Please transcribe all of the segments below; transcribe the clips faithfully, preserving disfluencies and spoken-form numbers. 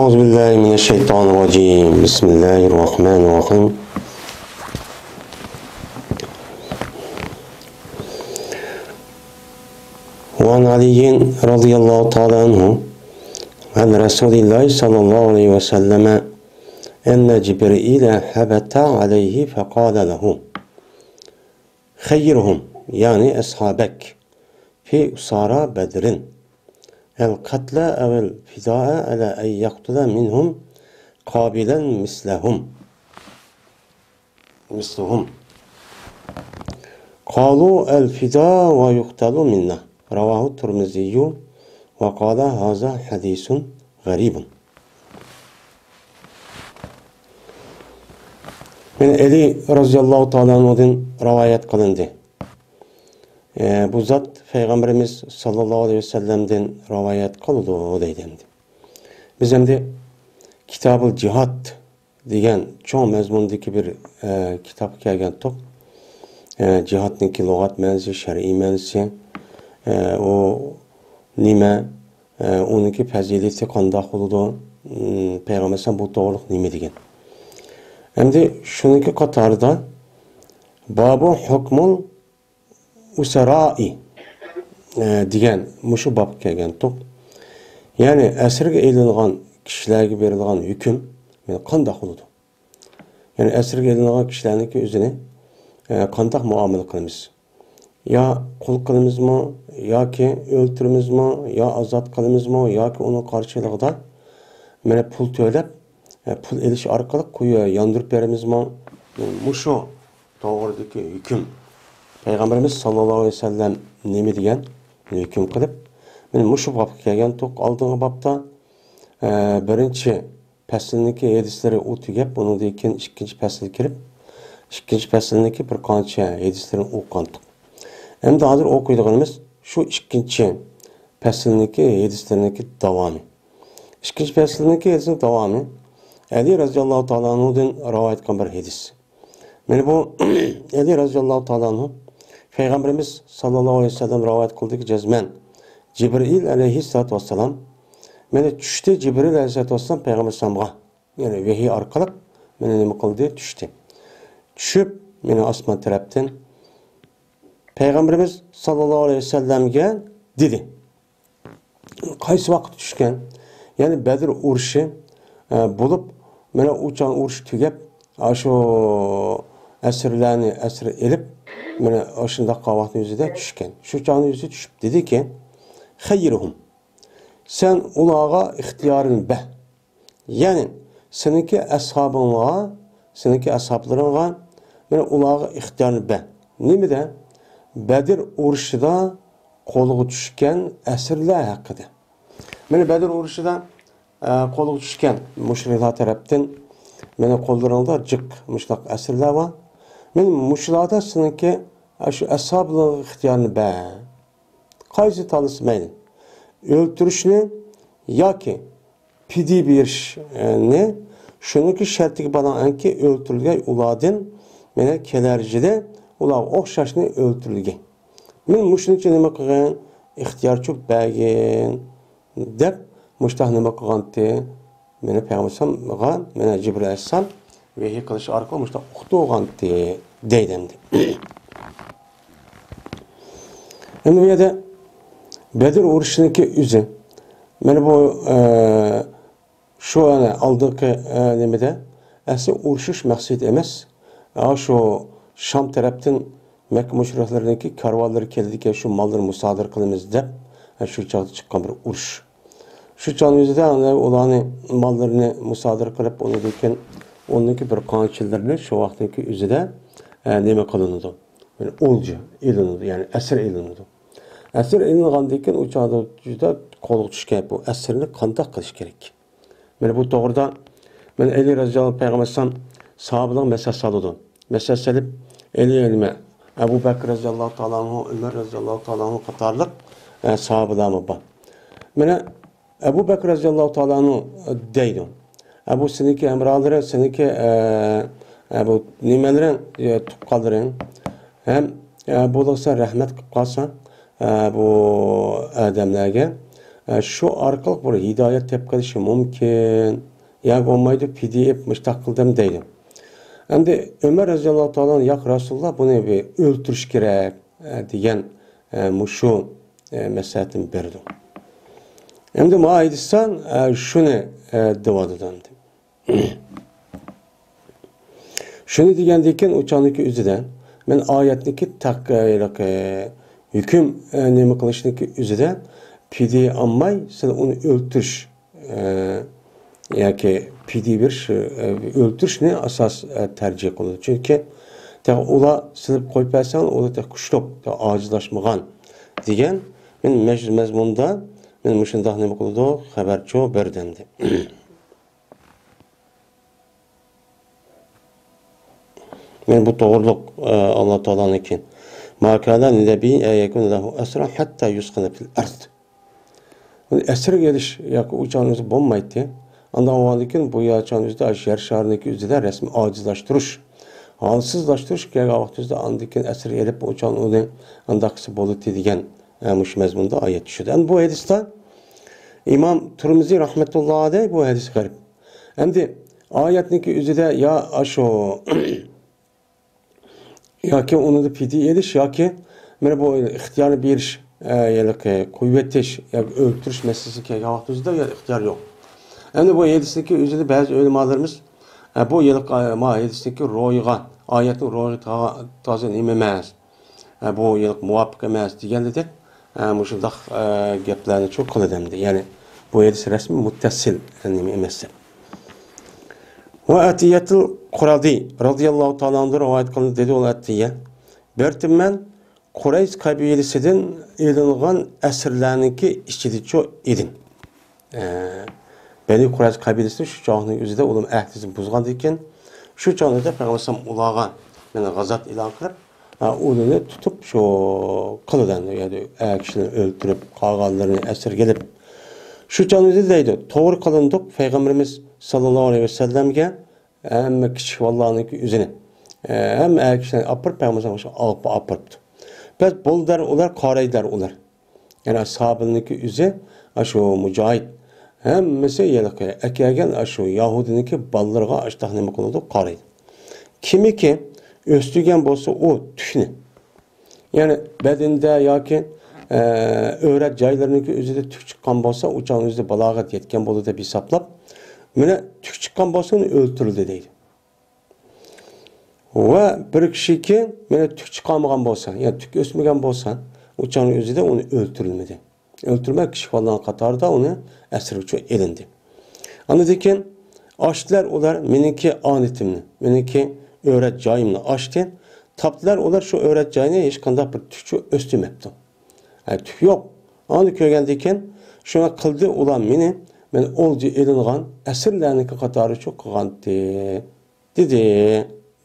أعوذ بالله من الشيطان الرجيم. بسم الله الرحمن الرحيم. وعن علي رضي الله تعالى عنه عن رسول الله صلى الله عليه وسلم أن جبريل هبط عليه فقال له: خيرهم، يعني أصحابك، في أسارى بدر، القتل أو الفداء على أن يقتل منهم قابلا مثلهم، مثلهم. قالوا: الفداء ويقتل منا. رواه الترمذي وقال: هذا حديث غريب. مانا ئەلى رەزىياللاھۇ تائالا ئەنھۇدىن رىۋايەت قىلىندى. ئە، بۇ زات پەيغەمبىرىمىز ساللاللاھۇ ئەلەيھى ۋەسەللەمدىن رىۋايەت قىلىدۇ دەيدۇ ئەمدى. بىز ئەمدى كىتابۇل جىھاد دېگەن چوڭ مەزمۇندىكى بىر، ئە، كىتابقا كەلگەنتۇق. ئە، جىھادنىڭكى لۇغەت مەنىسى، شەرئىي مەنىسى، ئە، ئۇ نېمە، ئە، ئۇنىڭكى پەزىلىتى قانداق بولىدۇ، ئىم، پەيغەمبەر ئەلەيھىسسالام بۇ توغرىلىق نېمە دېگەن. ئەمدى شۇنىڭكى قاتارىدا بابۇ ھۆكمۇل ئۇسەرائى، ئە، دېگەن مۇشۇ بابقا كەلگەنتۇق. يەنى ئەسىرگە ئېلىنغان كىشىلەرگە بېرىلغان ھۆكۈم، يەنى قانداق بولىدۇ؟ يەنى ئەسىرگە ئېلىنغان كىشىلەرنىڭكى ئۆزىنى، ئە، قانداق مۇئامىلە قىلىمىز؟ يا قۇل قىلىمىزمۇ، ياكى ئۆلتۈرىمىزمۇ، يا ئازاد قىلىمىزمۇ، ياكى ئۇنىڭ قارشىلىقىدا مانا پۇل تۆلەپ، ئە، پۇل ئېلىش ئارقىلىق قويۇ ياندۇرۇپ بېرىمىزمۇ؟ مۇشۇ توغرىدىكى ھۆكۈم. پەيغەمبىرىمىز ساللاللاھۇ ئەلەيھى ۋەسەللەم نېمە دېگەن؟ ھۆكۈم قىلىپ، مانا مۇشۇ بابقا كەلگەنتۇق، ئالدىنقى بابتا، ئە، بىرىنچى پەسىلنىڭكى ھەدىسلىرى ئۇ تۈگەپ، ئۇنىڭدىن كېيىن ئىككىنچى پەسىل كېلىپ، ئىككىنچى پەسىلنىڭكى بىر قانچە ھەدىسلىرىنى ئوقۇغانتۇق. ئەمدى ھازىر ئوقۇيدىغىنىمىز شۇ ئىككىنچى پەسىلنىڭكى ھەدىسلىرىنىڭكى داۋامى. ئىككىنچى پەسىلنىڭكى ھەدىسىنىڭ داۋامى ئەلى رەزىياللاھۇ تائالا ئەنھۇدىن رىۋايەت قىلغان بىر ھەدىس. مانا بۇ ئەلى رەزىياللاھۇ تائالا ئەنھۇ پەيغەمبىرىمىز ساللاللاھۇ ئەلەيھى ۋەسەللەم رىۋايەت قىلدىكى جەزمەن جىبرىئىل ئەلەيھىسسالاتۇ ۋەسسالام مانا چۈشتى، جىبرىئىل ئەلەيھىسسالاتۇ ۋەسسالام پەيغەمبەر ئەلەيھىسسالامغا، يەنى ۋەھىي ئارقىلىق مانا نېمە قىلدى؟ چۈشتى. چۈشۈپ، مانا ئاسمان تەرەپتىن پەيغەمبىرىمىز ساللاللاھۇ ئەلەيھى ۋەسەللەمگە دېدى. قايسى ۋاقىتتا چۈشكەن؟ يەنى بەدر ئۇرۇشى، ئە، بولۇپ، مانا ئۇ چاغ ئۇرۇش تۈگەپ، ئاشۇ ئەسىرلەرنى ئەسىر ئېلىپ، مانا ئاشۇنداق ۋاقىتنىڭ ئۆزىدە چۈشكەن. شۇ چاغنىڭ ئۆزىدە چۈشۈپ دېدىكى، خەيرىھۇم، سەن ئۇلارغا ئىختىيارىنى بەر. يەنى سېنىڭكى ئەسھابىڭغا، سېنىڭكى ئەسھابلىرىڭغا، مانا ئۇلارغا ئىختىيارنى بەر. نېمىدە؟ بەدر ئۇرۇشىدا قولغا چۈشكەن ئەسىرلەر ھەققىدە. مانا بەدر ئۇرۇشىدا، ئە، قولغا چۈشكەن مۇشرىكلار تەرەپتىن، مانا قوللىرىڭدا جىق مۇشۇنداق ئەسىرلەر بار. مانا مۇشۇلاردا سېنىڭكى، ئە، شۇ ئەسھابلىرىڭغا ئىختىيارنى بەر. قايسى تاللىسا مەيلى. ئۆلتۈرۈشنى ياكى پىدىيە بېرىشنى، شۇنىڭكى شەرتىگە باراڭكى، ئۆلتۈرۈلگەي ئۇلاردىن، مانا كېلەر يىلى ئۇلارغا ئوخشاشنى ئۆلتۈرۈلگەي. مەن مۇشۇنچە نېمە قىلغىن، ئىختىيارچۇ بەرگىن، دەپ مۇشتاق نېمە قىلغانتى؟ مانا پەيغەمبەر ئەلەيھىسسالامغا، مانا جىبرىل ئەلەيھىسسالام ۋەھىي قىلىش ئارقىلىق مۇشتاق ئۇقتۇرغانتى دەيدۇ ئەمدى. ئەمدى بۇ يەردە بەدر ئۇرۇشىنىڭكى ئۆزى. مانا بۇ، ئە، شۇ ئەنە ئالدىنقى، ئە، نېمىدە، ئەسلى ئۇرۇشۇش مەقسىتى ئەمەس. ئا، شۇ شام تەرەپتىن مەككە مۇشرىكلىرىنىڭكى كارۋانلىرى كېلىدىكەن، شۇ ماللىرىنى مۇسادىرە قىلىمىز دەپ، ئە، شۇ چاغدا چىققان بىر ئۇرۇش. شۇ چاغنىڭ ئۆزىدە ئۇلارنى ماللىرىنى مۇسادىرە قىلىپ، ئۇنىڭدىن كېيىن ئۇنىڭكى بىر قانچىلىرىنى شۇ ۋاقىتنىڭكى ئۆزىدە، ئە، نېمە قىلىنىدۇ؟ يەنى ئولجا ئېلىنىدۇ، يەنى ئەسىر ئېلىنىدۇ. ئەسىر ئېلىنغاندىن كېيىن ئۇ چاغدا جۈدە قولغا چۈشكەن بۇ ئەسىرنى قانداق قىلىش كېرەك؟ مانا بۇ توغرىدا مانا ئەلى رەزىياللاھۇ پەيغەمبەر ئەلەيھىسسالام ساھابىلەرگە مەسلىھەت سالىدۇ. مەسلىھەت سېلىپ، ئەلى نېمە، ئەبۇ بەكرى رەزىياللاھۇ تائالا ئەنھۇ، ئۆمەر رەزىياللاھۇ تائالا ئەنھۇ قاتارلىق، ئە، ساھابىلەرمۇ بار. مانا ئەبۇ بەكرى رەزىياللاھۇ تائالا ئەنھۇ دەيدۇ. ئە، بۇ سېنىڭكى ھەمراھلىرىڭ، سېنىڭكى، ئە، ئە، بۇ نېمىلىرىڭ، ئە، تۇغقانلىرىڭ ھەم، ئە، بۇلارغا سەن رەھمەت قىلىپ قالساڭ، ئە، بۇ ئادەملەرگە، ئە، شۇ ئارقىلىق بىر ھىدايەت تېپىپ قېلىشى مۇمكىن. ياكى بولمايدۇ، پىدىيە ئېلىپ مۇشتاق قىلدىم دەيدۇ. ئەمدى ئۆمەر رەزىياللاھۇ تائالا، ياق رەسۇلۇللاھ، بۇنى بىر ئۆلتۈرۈش كېرەك، ئە، دېگەن، ئە، مۇشۇ، ئە، مەسلىھەتنى بېرىدۇ. ئەمدى مانا ھەدىستان، ئە، شۇنى، ئە، دەۋاتىدۇ ئەمدى. شۇنى دېگەندىن كېيىن ئۇ چاغنىڭكى ئۆزىدە مەن ئايەتنىكى تەق-، ھېلىقى ھۆكۈم، ئە، نېمە قىلىشنىكى ئۆزىدە پىدىيە ئالماي، سىلەر ئۇنى ئۆلتۈرۈش، ئە، ياكى پىدىيە بېرىش، ئە، ئۆلتۈرۈشنى ئاساس، ئە، تەرجىھ قىلىدۇ. چۈنكى تېخى ئۇلار سېلىپ قويۇپ بەرسەڭ، ئۇلار تېخى كۈچلۈك، تېخى ئاجىزلاشمىغان دېگەن مەن مەز-، مەزمۇندا مەن مۇشۇنداق نېمە قىلىدۇ، خەۋەرچۇ بەردى ئەمدى. يەنى بۇ توغرۇلۇق، ئە، ئاللا تائالانىڭكى، «ما كان للنبي أن يكون له أسرى حتى يثخن في الأرض». بۇنى ئەسىرگە ئېلىش ياكى ئۇ چاغنىڭ ئۆزى بولمايتتى. ئاندىن ئاۋۋالدىن كېيىن بۇ يەر چاغنىڭ ئۆزىدە، شەھەر شارنىڭكى ئۆزىدە رەسمىي ئاجىزلاشتۇرۇش، ھالسىزلاشتۇرۇش كەلگەن ۋاقىت ئۆزىدە ئاندىن كېيىن ئەسىرگە ئېلىپ ئۇ چاغنى ئۇنى ئانداق قىلسا بولاتتى دېگەن، ئە، مۇشۇ مەزمۇندا ئايەت چۈشىدۇ. ئەمدى بۇ ھەدىستە ئىمام تۇرمۇزى رەھمەتۇللا ئەلەيھ بۇ ھەدىس غەرىب. ئەمدى ئايەتنىڭكى ئۆزىدە يا ئاشۇ ياكى ئۇنىڭدا پىدىيە ئېلىش ياكى مانا بۇ ئىختىيارنى بېرىش، ئە، ياكى قويۇۋېتىش ياكى ئۆلتۈرۈش مەسىلىسى كەلگەن ۋاقتىمىزدا يا ئىختىيار يوق. ئەمدى بۇ ھەدىسنىڭكى ئۆزىدە بەزى ئۆلىمالىرىمىز، ئە، بۇ يىلقى، ئە، ما ھەدىسنىڭكى روھىغا، ئايەتنىڭ روھىغا تا-، تازا نېمە ئەمەس. ئە، بۇ يىلقى مۇۋاپىق ئەمەس دېگەندەك، ئە، مۇشۇنداق، ئە، گەپلەرنى چوق قىلىدۇ ئەمدى. يەنى بۇ ھەدىس رەسمىي مۇتتەسىل نېمە ئەمەس دەپ. ۋە ئەتىيەتۇل قۇرادى رەزىياللاھۇ تائالا ئەنھۇ رىۋايەت قىلىندى، دېدى ئۇ ئەتىيە. بىر تىممەن قۇرەيش قەبىلىسىدىن ئېلىنغان ئەسىرلەرنىڭكى ئىچىدىچۇ ئىدىم. ئە، بەنى قۇرەيش قەبىلىسى شۇ چاغنىڭ ئۆزىدە ئۇلار ئەھدىسىنى بۇزغاندىكىن، شۇ چاغدا پەيغەمبەر ئالەيھىسسالام ئۇلارغا، يەنى غازات ئېلان قىلىپ، ئە، ئۇلارنى تۇتۇپ شۇ قىلىدۇ، يەنى ئەر كىشىلەرنى ئۆلتۈرۈپ، قالغانلىرىنى ئەسىرگە ئېلىپ، شۇ چاغنىڭ ئۆزىدە دەيدۇ، توغرا قىلىندۇق پەيغەمبىرىمىز ساللاللاھۇ ئەلەيھى ۋەسەللەمگە ھەممە كىچىك بالىلارنىڭكى ئۆزىنى، ھەممە ئەر كىشىلەرنى ئاپىرىپ، پەيغەمبەر ئالغا ئاپىرىپتۇ. بەس، بولدى دەر ئۇلار، قارايدۇ دەر ئۇلار. يەنى ئەسھابىنىڭكى ئۆزى ئاشۇ مۇجاھىد، ھەممىسى ھېلىقى ئەكەلگەن ئاشۇ يەھۇدىينىڭكى بالىلىرىغا ئاشتاق نېمە قىلىدۇ، قارايدۇ. كىمكى ئۆستۈرگەن بولسا ئۇ تۈكنى، يەنى بەدىنىدە ياكى، ئە، ئۆرە جايلىرىنىڭكى ئۆزىدە تۈك چىققان بولسا، ئۇ چاغنىڭ ئۆزىدە بالاغەت يەتكەن بولىدۇ دەپ ھېسابلاپ، مانا تۈك چىققان بولسا ئۇنى ئۆلتۈرۈلدى دەيدۇ. ۋە بىر كىشىكى مانا تۈك چىقارمىغان بولسا، يا تۈك ئۆسمىگەن بولسا، ئۇ چاغنىڭ ئۆزىدە ئۇنى ئۆلتۈرۈلمىدى. ئۆلتۈرمەي كىچىك بالىلارنىڭ قاتارىدا ئۇنى ئەسىرگىچۇ ئېلىندى. ئاندىن كېيىن ئاچتىلەر ئۇلار مېنىڭكى ئانىتىمنى، مېنىڭكى ئۆرە جايىمنى ئاچتى. تاپتىلار ئۇلار شۇ ئۆرە جاينى ھېچقانداق بىر تۈكچۇ ئۆستۈرمەپتۇ. ھە، تۈك يوق. ئاندىن كۆرگەندىن كېيىن شۇڭا قىلدى ئۇلار مېنى، مېنى ئولجا ئېلىنغان ئەسىرلەرنىڭكى قاتارىچۇ قىلغانتى. دېدى،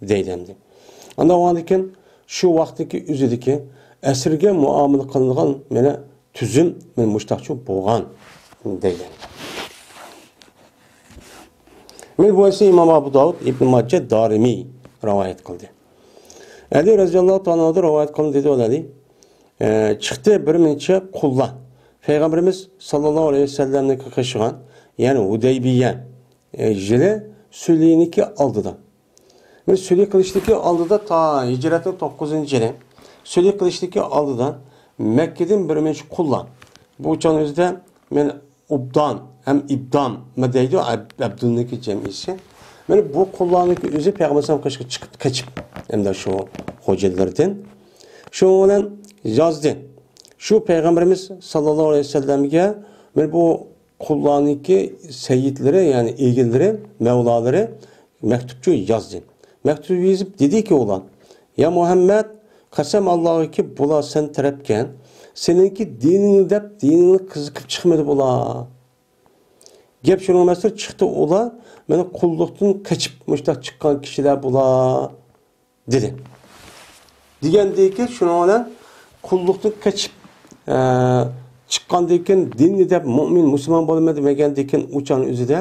دەيدۇ ئەمدى. ئاندىن ئاۋۋالدىكىن شۇ ۋاقىتتىكى ئۆزىدىكى ئەسىرگە مۇئامىلە قىلىنغان مانا تۈزۈم مانا مۇشتاقچۇ بولغان دەيدۇ. مانا بۇ ئەسنى ئىمام ئابۇ داۋۇد، ئىبن ماجە، دارىمى رىۋايەت قىلدى. ئەلى رەزىياللاھۇ تائالا ئەنھۇ رىۋايەت قىلدى، دېدى ئۇ ئەلى. ئە، چىقتى بىر نەچچە قۇللار. پەيغەمبىرىمىز ساللاللاھۇ ئەلەيھى ۋەسەللەمنى قېشىغان، يەنى ھۇدەيبىيە، ئە، يىلى سۈلھىنىڭكى ئالدىدا. مانا سۈلھى قىلىشتىكى ئالدىدا، تا ھىجرەتنىڭ توققۇزىنچى يىلى سۈلھى قىلىشتىكى ئالدىدا مەككىدىن بىر نەچچە قۇللار. بۇ چاغنىڭ ئۆزىدە مانا ئۇبدان ھەم ئىبدام ما دەيدۇ، ئەب-، ئەبدۇلنىڭكى جەمئىسى. مانا بۇ قۇللارنىڭكى ئۆزى پەيغەمبەر ئەلەيھىسسالام قېشىغا چىقىپ قېچىپ، ئەمدى شۇ خوجىلىرىدىن. شۇنىڭ بىلەن يازدى. شۇ پەيغەمبىرىمىز ساللاللاھۇ ئەلەيھى ۋەسەللەمگە مانا بۇ قۇللارنىڭكى سەييىدلىرى، يەنى ئىگىلىرى، مەۋلالىرى مەكتۇپچۇ يازدى. مەكتۇپ يېزىپ دېدىكى ئۇلار، يا مۇھەممەد، قەسەم ئاللاغىكى، بۇلار سەن تەرەپكەن، سېنىڭكى دىنىڭنى دەپ، دىنىڭنى قىزىقىپ چىقمىدى بۇلار. گەپ شۇنىڭ ئەمەستۇر، چىقتى ئۇلار، مانا قۇللۇقتىن قېچىپ مۇشۇنداق چىققان كىشىلەر بۇلار. دېدى. دېگەندىكىن، شۇنىڭ بىلەن قۇللۇقتىن قېچىپ، ئە، چىققاندىكىن، دىننى دەپ، مۇئمىن، مۇسۇلمان بولىمەن دېمىگەندىكىن، ئۇ چاغنىڭ ئۆزىدە،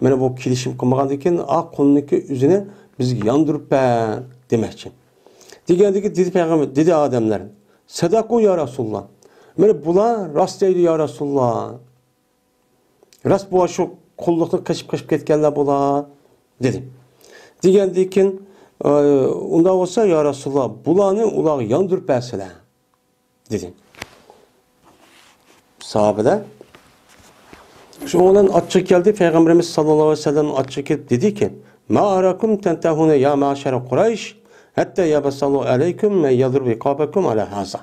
مانا بۇ كېلىشىم قىلمىغاندىكىن، ئا قۇلنىڭكى ئۆزىنى بىزگە ياندۇرۇپ بەر دېمەكچى. دېگەندىكىن، دېدى پەيغەمبەر، دېدى ئادەملەر، سەدەقۇ يا رەسۇلاللا. مانا بۇلار راست دەيدۇ يا رەسۇلاللا. راست بۇ شۇ قۇللۇقتىن قېچىپ، قېچىپ كەتكەنلەر بۇلار، دېدى. دېگەندىن كېيىن، ئە، ئۇنداق بولسا، يا رەسۇلاللا، بۇلارنى ئۇلارغا ياندۇرۇپ بەرسىلە، دېدى ساھابىلەر. شۇنىڭ بىلەن ئاچچىقى كەلدى، پەيغەمبىرىمىز ساللاللاھۇ ئەلەيھى ۋەسەللەم ئاچچىقى كېلىپ دېدىكى، ما ئاراكۇم تەنتەھۇنە يا مەشەرە قۇرەيش، ھەتتا يەبئەسەللاھۇ ئەلەيكۇم مەن يەزرىبۇ رىقابەكۇم ئەلا ھازا.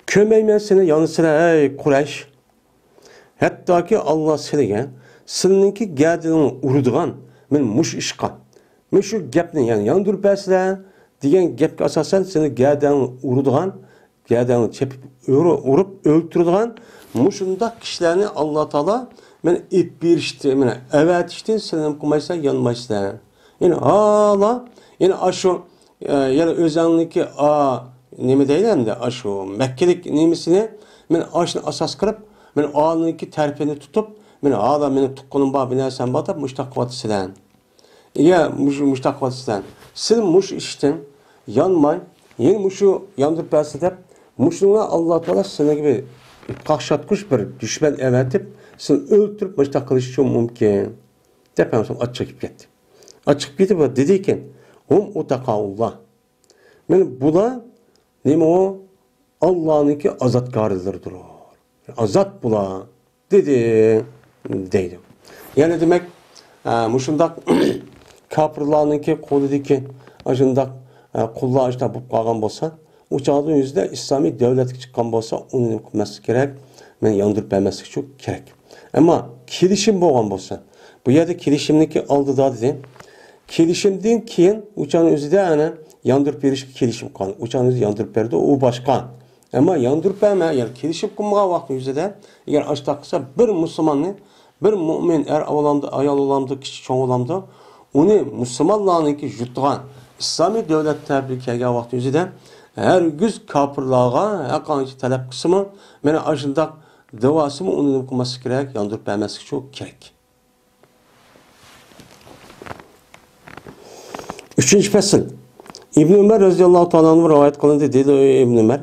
كۆرمەيمەن سېنى يانىسىلەر، ئەي قۇرەيش. ھەتتاكى ئاللا سىلىگە، سىلىنىڭكى گەدىنىڭ ئۇرىدىغان، مەن مۇشۇ ئىشقا، مەن شۇ گەپنى، يەنى ياندۇرۇپ بەرسىلە دېگەن گەپكە ئاساسەن سېنى گەدەڭ ئۇرىدىغان، گەدەڭ چېپىپ ئۇرۇ-، ئۇرۇپ ئۆلتۈرىدىغان مۇشۇنداق كىشىلەرنى ئاللا تائالا مەن ئېلىپ بېرىشتىن، مەن ئەۋەتىشتىن سېنى نېمە قىلمايسەن، يانمايسەن. يەنى ھالا، يەنى ئاشۇ، ئە، يەنى ئۆزەڭنىڭكى، ئا، نېمە دەيلى ئەمدى، ئاشۇ مەككىلىك نېمىسىنى مەن ئاشۇنى ئاساس قىلىپ، مەن ئانىڭكى تەرىپىنى تۇتۇپ، مەن ھالا مېنىڭ تۇغقىنىم بار، بىر نەرسەم بار دەپ مۇشۇنداق قىلىۋاتىسىلەر. ئىگە، مۇشۇ، مۇشۇنداق قىلىۋاتىسىلەر. سىز مۇشۇ ئىشتىن يانماي، يەنە مۇشۇ ياندۇرۇپ بەرسە دەپ، مۇشۇنىڭغا ئاللا تائالا سىلىگە بىر قاقشاتقۇچ بىر دۈشمەن ئەۋەتىپ، سىلىنى ئۆلتۈرۈپ مۇشۇنداق قىلىشى مۇمكىن، دەپ ھەممىسى ئاچچىقىپ كەتتى. ئاچچىقىپ كېتىپ دېدىكەن، ھۇم ئۇتەقائۇللا. مانا بۇلار نېمە ئۇ؟ ئاللانىڭكى ئازادكارلىرىدۇر. ئازاد بۇلار، دېدى، دەيدۇ. يەنى دېمەك، ئە، مۇشۇنداق كاپىرلارنىڭكى قولىدىكى ئاشۇنداق، ئە، قۇللار ئاشۇنداق بولۇپ قالغان بولسا، ئۇ چاغدا يۈزىدە ئىسلامىي دۆلەتكە چىققان بولسا، ئۇنى نېمە قىلماسلىق كېرەك؟ مانا ياندۇرۇپ بەرمەسلىك شۇ كېرەك. ئەمما كېلىشىم بولغان بولسا، بۇ يەردە كېلىشىمنىڭكى ئالدىدا دېدى. كېلىشىمدىن كېيىن ئۇ چاغنىڭ ئۆزىدە ئەنە ياندۇرۇپ بېرىشكە كېلىشىم قىلغان. ئۇ چاغنىڭ ئۆزىدە ياندۇرۇپ بەردى، ئۇ باشقا. ئەمما ياندۇرۇپ بەرمە، يەنى كېلىشىپ قىلمىغان ۋاقىتنىڭ ئۆزىدە، ئەگەر ئاشۇنداق قىلسا، بىر مۇسۇلماننى، بىر مۇئمىن ئەر بولامدۇ، ئايال بولامدۇ، كىچىك چوڭ بولامدۇ، ئۇنى مۇسۇلمانلارنىڭكى يۇتىدىغان ئىسلامىي دۆلەت تەرىپىگە كەلگەن ۋاقىتنىڭ ئۆزىدە ھەرگىز كاپىرلارغا ھەققانچە تەلەپ قىلسىمۇ، مانا ئاشۇنداق دەۋاسىمۇ ئۇنى نېمە قىلماسلىق كېرەك، ياندۇرۇپ بەرمەسلىك شۇ كېرەك. ئۈچىنچى پەسىل. ئىبن ئۆمەر رەزىياللاھۇ تائالا ئەنھۇ رىۋايەت قىلىندى، دېدى ئىبن ئۆمەر،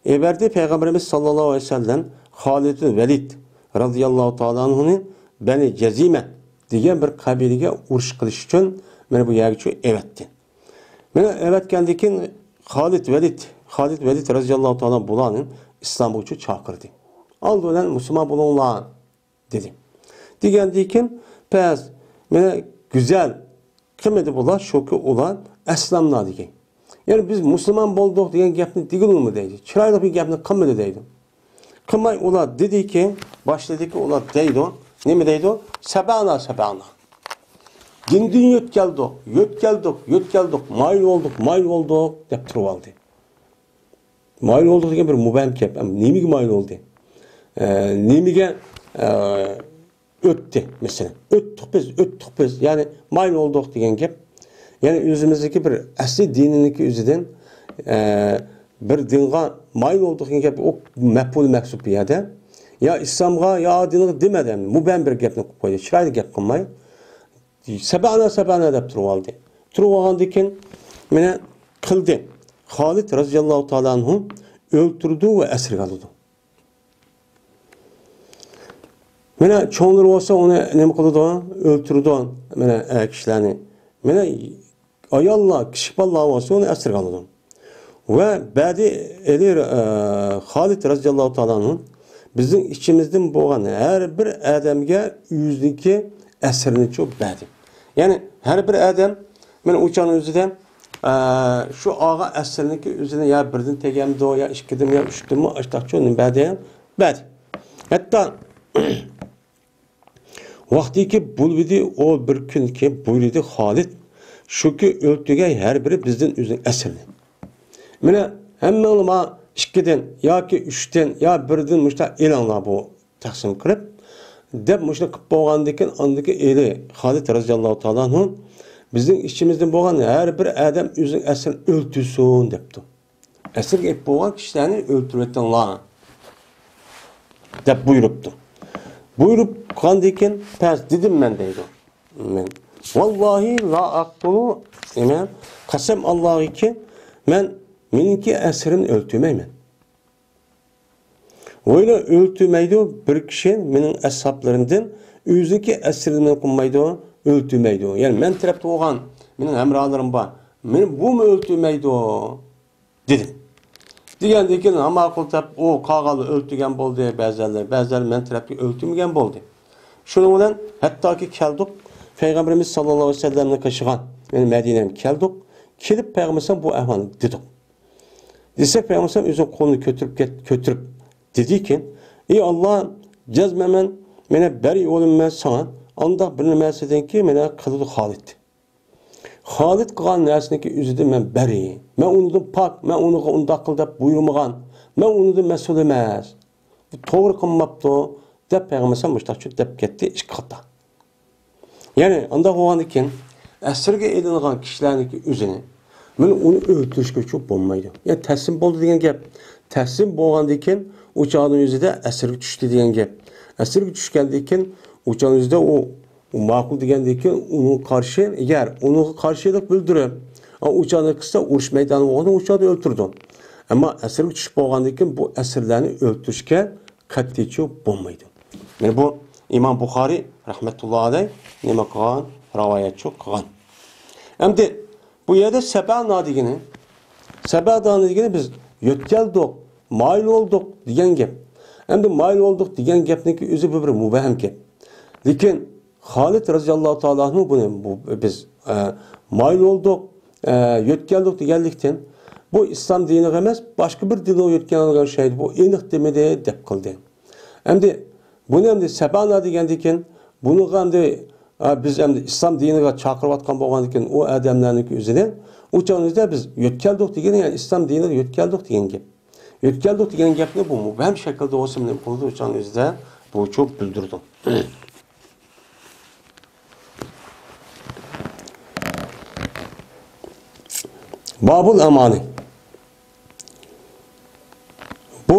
ئەۋەتتى پەيغەمبىرىمىز ساللاللاھۇ ئەلەيھى ۋەسەللەم خالىد ۋەلىد رەزىياللاھۇ تائالا ئەنھۇنى بەنى جەزىمە دېگەن بىر قەبىلىگە ئۇرۇش قىلىش ئۈچۈن مانا بۇ يەرگىچۇ ئەۋەتتى. مانا ئەۋەتكەندىن كېيىن خالىد ۋەلىد، خالىد ۋەلىد رەزىياللاھۇ تائالا بۇلارنى ئىسلامغىچۇ چاقىردى. ئالدى بىلەن مۇسۇلمان بولۇڭلار، دېدى. دېگەندىن كېيىن پەس، مانا گۈزەل قىلمىدى بۇلار، شۇكى ئۇلار ئەسلەمنا دېگەن. يەنى بىز مۇسۇلمان بولدۇق دېگەن گەپنى دېگىلىمۇ دەيدۇ. چىرايلىق بىر گەپنى قىلمىدى دەيدۇ. قىلماي ئۇلار دېدىكى، باشلىدىكى ئۇلار دەيدۇ. نېمە دەيدۇ؟ سەبەنا، سەبەنا. دىندىن يۆتكەلدۇق، يۆتكەلدۇق، يۆتكەلدۇق، مايىل بولدۇق، مايىل بولدۇق دەپ تۇرۇۋالدى. مايىل بولدۇق دېگەن بىر مۇبھەم گەپ. ئەمما نېمىگە مايىل بولدى؟ ئە، نېمىگە، ئە، ئۆتتى، مەسىلەن؟ ئۆتتۇق بىز، ئۆتتۇق بىز. يەنى مايىل بولدۇق دېگەن گەپ. يەنى ئۆزىمىزدىكى بىر ئەسلى دىنىنىڭكى ئۆزىدىن، ئە، بىر دىنغا مايىل بولدۇق دېگەن گەپ، ئۇ مەپئۇل مەھسۇپ بۇ يەردە. يا ئىسلامغا، يا دىنغا دېمەدى. مۇبھەم بىر گەپنى قىلىپ قويدى. چىرايلىق گەپ قىلماي. سەبەنا، سەبەنا دەپ تۇرۇۋالدى. تۇرۇۋالغاندىن كېيىن مانا قىلدى. خالىد رەزىياللاھۇ تائالا ئەنھۇ ئۆلتۈرىدۇ ۋە ئەسىرگە ئالىدۇ. مانا چوڭلىرى بولسا ئۇنى نېمە قىلىدۇ؟ ئۆلتۈرىدۇ. مانا ئەر كىشىلەرنى. مانا ئاياللار، كىچىك بالىلار بولسا ئۇنى ئەسىرگە ئالىدۇ. ۋە بەدى ئەلى، ئە، خالىد رەزىياللاھۇ تائالا ئەنھۇ بىزنىڭ ئىچىمىزدىن بولغان ھەر بىر ئادەمگە ئۆزىنىڭكى ئەسىرىنىچۇ بەردى. يەنى ھەر بىر ئادەم، مانا ئۇ چاغنىڭ ئۆزىدە، ئە، شۇ ئالغان ئەسىرىنىڭكى ئۆزىنى يا بىردىن تېگەمدۇ، يا ئىككىدىنمۇ، يا ئۈچتىنمۇ، ئاشتاقچۇ نېمە بەردى؟ بەردى. ھەتتا ۋاقتىكى بۇلبىدى ئۇ بىر كۈنكى بۇيرۇدى خالىد، شۇكى ئۆلتۈرگەي ھەر بىرى بىزدىن ئۆزىنىڭ ئەسىرىنى. مانا ھەممىڭلار ما ئىككىدىن ياكى ئۈچتىن يا بىردىن مۇشتا ئېلىڭلار بۇ تەقسىم قىلىپ، دەپ مۇشۇنى قىلىپ بولغاندىن كېيىن ئاندىكى ئېلى خالىد رەزىياللاھۇ تائالا ئەنھۇ بىزنىڭ ئىچىمىزدىن بولغان ھەر بىر ئادەم ئۆزىنىڭ ئەسىرىنى ئۆلتۈرسۇن دەپتۇ. ئەسىرگە ئېلىپ بولغان كىشىلەرنى ئۆلتۈرۈۋېتىڭلار، دەپ بۇيرۇپتۇ. بۇيرۇپ قىلغاندىن كېيىن پەس دېدىم مەن دەيدۇ. مەن، ۋاللاھى لا ئەقتۇلۇ، مەن قەسەم ئاللاغىكى، مەن مېنىڭكى ئەسىرىمنى ئۆلتۈرمەيمەن. ھويلا ئۆلتۈرمەيدۇ بىر كىشى مېنىڭ ئەسھابلىرىمدىن، ئۆزىنىڭكى ئەسىرىنى قىلمايدۇ، ئۆلتۈرمەيدۇ. يەنى مەن تەرەپتە بولغان مېنىڭ ھەمراھلىرىم بار. مېنى بۇمۇ ئۆلتۈرمەيدۇ، دېدى. دېگەندىن كېيىن، ھا، ماقۇل دەپ، ئۇ قالغانلار ئۆلتۈرگەن بولدى، بەزىلەر، بەزىلەر مەن تەرەپكە ئۆلتۈرمىگەن بولدى. شۇنىڭ بىلەن ھەتتاكى كەلدۇق، پەيغەمبىرىمىز ساللاللاھۇ ئەلەيھى ۋەسەللەمنىڭ قېشىغا، يەنى مەدىنەگە كەلدۇق. كېلىپ پەيغەمبەر بۇ ئەھۋالنى دېدۇق. دېسەك، پەيغەمبەر ئۆزىنىڭ قولىنى كۆتۈرۈپ كەت-، كۆتۈرۈپ دېدىكى، ئى ئاللا، جەزمەن مەن، مېنى بەرى بولىمەن ساڭا، ئانداق بىر نەرسىدىنكى مېنى قىلىدۇ خالىد. خالىد قىلغان نەرسىنىڭكى ئۆزىدىن مەن بەرى. مەن ئۇنىڭدىن پاك، مەن ئۇنىڭغا ئۇنداق قىل دەپ بۇيرۇمىغان. مەن ئۇنىڭدىن مەسئۇل ئەمەس. بۇ توغرا قىلماپتۇ، دەپ پەيغەمبەر ئەلەيھىسسالام مۇشۇنداق دەپ كەتتى، ئىككى خاتا. يەنى ئانداق بولغاندىن كېيىن ئەسىرگە ئېلىنغان كىشىلەرنىڭكى ئۆزىنى، مانا ئۇنى ئۆلتۈرۈشكە چوق بولمايدۇ. يەنى تەسلىم بولدى دېگەن گەپ. تەسلىم بولغاندىن كېيىن ئۇ چاغنىڭ ئۆزىدە ئەسىرگە چۈشتى دېگەن گەپ. ئەسىرگە چۈشكەندىن كېيىن ئۇ چاغنىڭ ئۆزىدە ئۇ، ئۇ ماقۇل دېگەندىن كېيىن ئۇنىڭغا قارشى، ئەگەر ئۇنىڭغا قارشىلىق بىلدۈرۈپ، ئا، ئۇ چاغنى قىلسا ئۇرۇش مەيدانى بولغاندا ئۇ چاغدا ئۆلتۈرىدۇ. ئەمما ئەسىرگە چۈشۈپ بولغاندىن كېيىن بۇ ئەسىرلەرنى ئۆلتۈرۈشكە قەتئىيچۇ بولمايدۇ. مانا بۇ ئىمام بۇخارىي رەھمەتۇللا ئەلەي نېمە قىلغان؟ راۋايەتچۇ قىلغان. ئەمدى بۇ يەردە سەبەنا دېگىنى، سەبەنا دېگىنى بىز يۆتكەلدۇق، مايىل بولدۇق دېگەن گەپ. ئەمدى مايىل بولدۇق دېگەن گەپنىڭكى ئۆزى بۇ بىر مۇبھەم گەپ. لېكىن خالىد رەزىياللاھۇ تائالا ئەنھۇ بۇنى، بۇ، بىز، ئە، مايىل بولدۇق، ئە، يۆتكەلدۇق دېگەنلىكتىن، بۇ ئىسلام دىنىغا ئەمەس، باشقا بىر دىنغا يۆتكەلگەن ئوخشايدۇ، بۇ ئېنىق دېمىدى، دەپ قىلدى. ئەمدى بۇنى ئەمدى سەبەنا دېگەندىن كېيىن، بۇنىڭغا ئەمدى، ئا، بىز ئەمدى ئىسلام دىنىغا چاقىرىۋاتقان بولغاندىن كېيىن، ئۇ ئادەملەرنىڭكى ئۆزىنى، ئۇ چاغنىڭ ئۆزىدە بىز يۆتكەلدۇق دېگىنى، يەنى ئىسلام دىنىغا يۆتكەلدۇق دېگەن گەپ. يۆتكەلدۇق دېگەن گەپنى بۇ مۇبھەم شەكىلدە بولسا نېمە قىلىدۇ؟ ئۇ چاغنىڭ ئۆزىدە بۇ چوق بىلدۈرىدۇ. بابۇل ئامانى. بۇ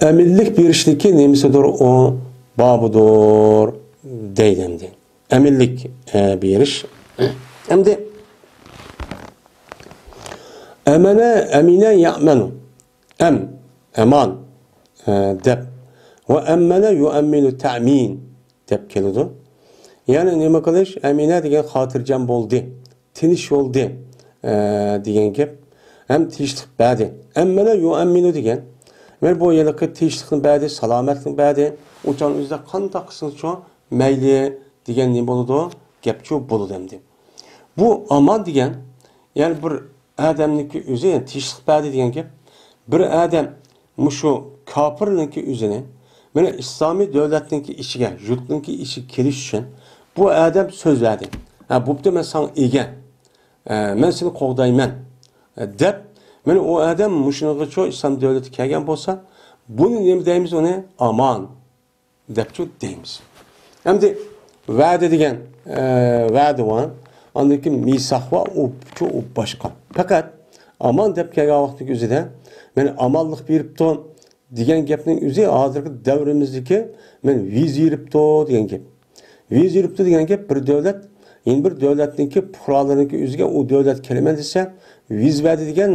ئەمىنلىك بېرىشنىڭكى نېمىسىدۇر، ئۇ بابىدۇر دەيدۇ ئەمدى. ئەمىنلىك، ئە، بېرىش. ئەمدى ئەمەنە، ئەمىنە يەئمەنۇ. ئەم، ئەمان، ئە، دەپ. ۋە ئەممەنە يۇئەممىنۇ تەئمىن دەپ كېلىدۇ. يەنى نېمە قىلىش؟ ئەمىنە دېگەن خاتىرجەم بولدى، تىنچ بولدى، ئە، دېگەن گەپ. ھەم تىنچلىق بەردى. ئەممەنە يۇئەممىنۇ دېگەن. مانا بۇ ھېلىقى تىنچلىقنى بەردى، سالامەتلىكنى بەردى. ئۇ چاغنىڭ ئۆزىدە قانداق قىلسىڭىزچۇ مەيلى دېگەن نېمە بولىدۇ؟ گەپچۇ بولىدۇ ئەمدى. بۇ ئامان دېگەن، يەنى بىر ئادەمنىڭكى ئۆزى، يەنى تىنچلىق بەردى دېگەن گەپ. بىر ئادەم مۇشۇ كاپىرنىڭكى ئۆزىنى، مانا ئىسلامىي دۆلەتنىڭكى ئىچىگە، يۇرتنىڭكى ئىچىگە كىرىش ئۈچۈن بۇ ئادەم سۆز بەردى. ھە، بوپتۇ، مەن ساڭا ئىگە. ئە، مەن سېنى قوغدايمەن، ئە، دەپ، مانا ئۇ ئادەم مۇشۇنىڭغىچۇ ئىسلام دۆلىتى كەلگەن بولسا، بۇنى نېمە دەيمىز ئۇنى؟ ئامان دەپچۇ دەيمىز. ئەمدى ۋەدە دېگەن، ئە، ۋەدە بار. ئاندىن كېيىن مىساق بار، ئۇچۇ ئۇ باشقا. پەقەت ئامان دەپ كەلگەن ۋاقىتنىڭ ئۆزىدە، مانا ئامانلىق بېرىپتۇ دېگەن گەپنىڭ ئۆزى ھازىرقى دەۋرىمىزدىكى، مانا ۋىزا بېرىپتۇ دېگەن گەپ. ۋىزا بېرىپتۇ دېگەن گەپ، بىر دۆلەت يەنە بىر دۆلەتنىڭكى پۇقرالىرىنىڭكى ئۆزىگە، ئۇ دۆلەت كېلىمەن دېسە، ۋىزا بەردى دېگەن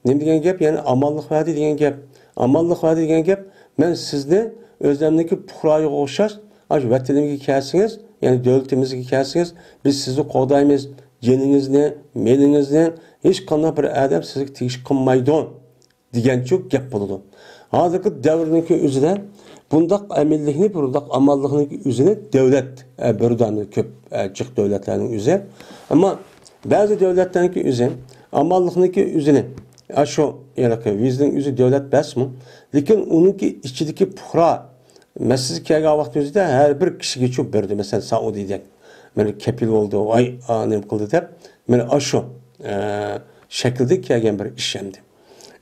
نېمە دېگەن گەپ؟ يەنى ئامانلىق بەردى دېگەن گەپ. ئامانلىق بەردى دېگەن گەپ، مەن سىزنى ئۆزلەمنىڭكى پۇقرايىغا ئوخشاش، ئاشۇ ۋەتىنىمگە كەلسىڭىز، يەنى دۆلىتىمىزگە كەلسىڭىز، بىز سىزنى قوغدايمىز، جېنىڭىزنى، مېلىڭىزنى ھېچقانداق بىر ئادەم سىزگە تېگىش قىلمايدۇ دېگەنچۇ گەپ بولىدۇ. ھازىرقى دەۋرنىڭكى ئۆزىدە بۇنداق ئەمىنلىكنى، بۇنداق ئامانلىقنىڭكى ئۆزىنى دۆلەت، ئە، بېرىدۇ، كۆپ، ئە، جىق دۆلەتلەرنىڭ ئۆزى. ئەمما بەزى دۆلەتلەرنىڭكى ئۆزى ئامانلىقنىڭكى ئۆزىنى، ئاشۇ ھېلىقى ۋىزىنىڭ ئۆزى دۆلەت بەرسىمۇ، لېكىن ئۇنىڭكى ئىچىدىكى پۇقرا مەسىلىسى كەلگەن ۋاقىت ئۆزىدە ھەر بىر كىشىگىچۇ بېرىدۇ. مەسىلەن، سائۇدىدەك، مانا كەپىل بولدى، ۋاي، ئا، نېمە قىلدى دەپ، مانا ئاشۇ، ئە، شەكىلدە كەلگەن بىر ئىش ئەمدى.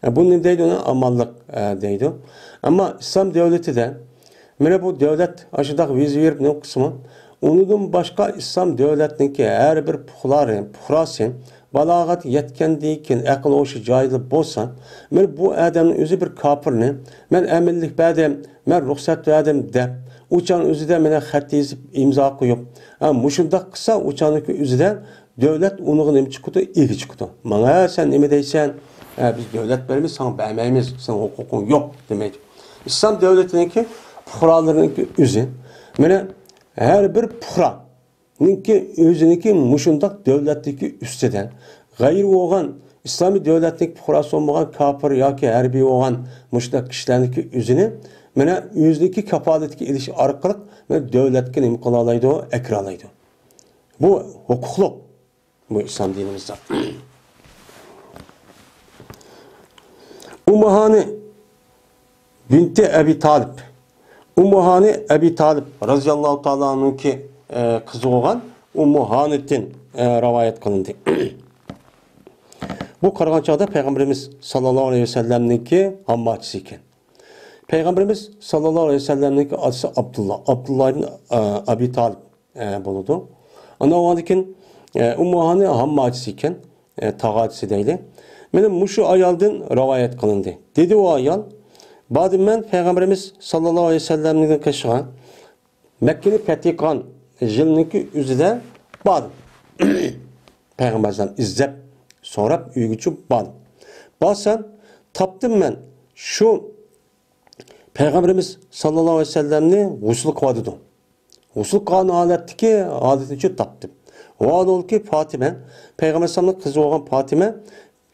ئە، بۇنى نېمە دەيدۇ؟ ئۇنى ئامانلىق، ئە، دەيدۇ. ئەمما ئىسلام دۆلىتىدە، مانا بۇ دۆلەت ئاشۇنداق ۋىزا بېرىپ نېمە قىلسىمۇ، ئۇنىڭدىن باشقا ئىسلام دۆلەتنىڭكى ھەر بىر پۇقرالىرى، پۇقراسى بالاغەتكە يەتكەندىن كېيىن، ئەقىل ھوشى جايىدا بولسا، مانا بۇ ئادەمنىڭ ئۆزى بىر كاپىرنى، مەن ئەمىنلىك بەردىم، مەن رۇخسەت بەردىم دەپ، ئۇ چاغنىڭ ئۆزىدە مانا خەت يېزىپ، ئىمزا قويۇپ، ھە، مۇشۇنداق قىلسا، ئۇ چاغنىڭكى ئۆزىدە دۆلەت ئۇنىڭغا نېمە چىقىدۇ؟ ئىگە چىقىدۇ. ماڭا سەن نېمە دەيسەن؟ ھە، بىز دۆلەت بەرمەيمىز، ساڭا بەرمەيمىز، سېنىڭ ھوقۇقۇڭ يوق دېمەيدۇ. ئىسلام دۆلىتىنىڭكى پۇقرالىرىنىڭكى ئۆزى، مانا، ھەر بىر پۇقرانىڭكى ئۆزىنىڭكى مۇشۇنداق دۆلەتتىكى ئۈستىدە غەيرىي بولغان، ئىسلامىي دۆلەتنىڭ پۇقراسى بولمىغان كاپىر ياكى ھەربىي بولغان مۇشۇنداق كىشىلەرنىڭكى ئۆزىنى، مانا، ئۆزىنىڭكى كاپالىتىگە ئېلىش ئارقىلىق، مانا، دۆلەتكە نېمە قىلالايدۇ؟ ئەكىرەلايدۇ. بۇ ھوقۇقلۇق. بۇ ئىسلام دىنىمىزدا. ئۇممۇ ھانى بىنتى ئەبى تالىپ. ئۇممۇ ھانى ئەبى تالىپ رازىياللاھۇ تائالا ئەنھۇنىڭكى، ئە، قىزى بولغان ئۇممۇ ھانىدىن، ئە، رىۋايەت قىلىندى. بۇ قارىغان چاغدا پەيغەمبىرىمىز ساللاللاھۇ ئەلەيھى ۋەسەللەمنىڭكى ھامماچىسى ئىكەن. پەيغەمبىرىمىز ساللاللاھۇ ئەلەيھى ۋەسەللەمنىڭكى ئاتىسى ئابدۇللا، ئابدۇللا ئىبن، ئە، ئەبى تالىپ، ئە، بولىدۇ. ئاندىن كېيىن، ئە، ئۇممۇ ھانى ھامماچىسى ئىكەن، ئە، تاغاچىسى دەيلى. مانا مۇشۇ ئايالدىن رىۋايەت قىلىندى. دېدى ئۇ ئايال، باردىم مەن پەيغەمبىرىمىز ساللاللاھۇ ئەلەيھى ۋەسەللەمنىڭ قېشىغا، مەككىنى پەتھى قىلغان يىلنىڭكى ئۆزىدە باردىم. پەيغەمبەر ئەلەيھىسسالام ئىزدەپ، سوراپ ئۆيگىچە باردىم. بارسام، تاپتىم مەن شۇ پەيغەمبىرىمىز ساللاللاھۇ ئەلەيھى ۋەسەللەمنى غۇسۇل قىلىۋاتىدۇ. غۇسۇل قىلغان ھالەتتىكى ھالىتىنى تاپتىم. ۋاھالەنكى پاتىمە، پەيغەمبەر ئەلەيھىسسالامنىڭ قىزى بولغان پاتىمە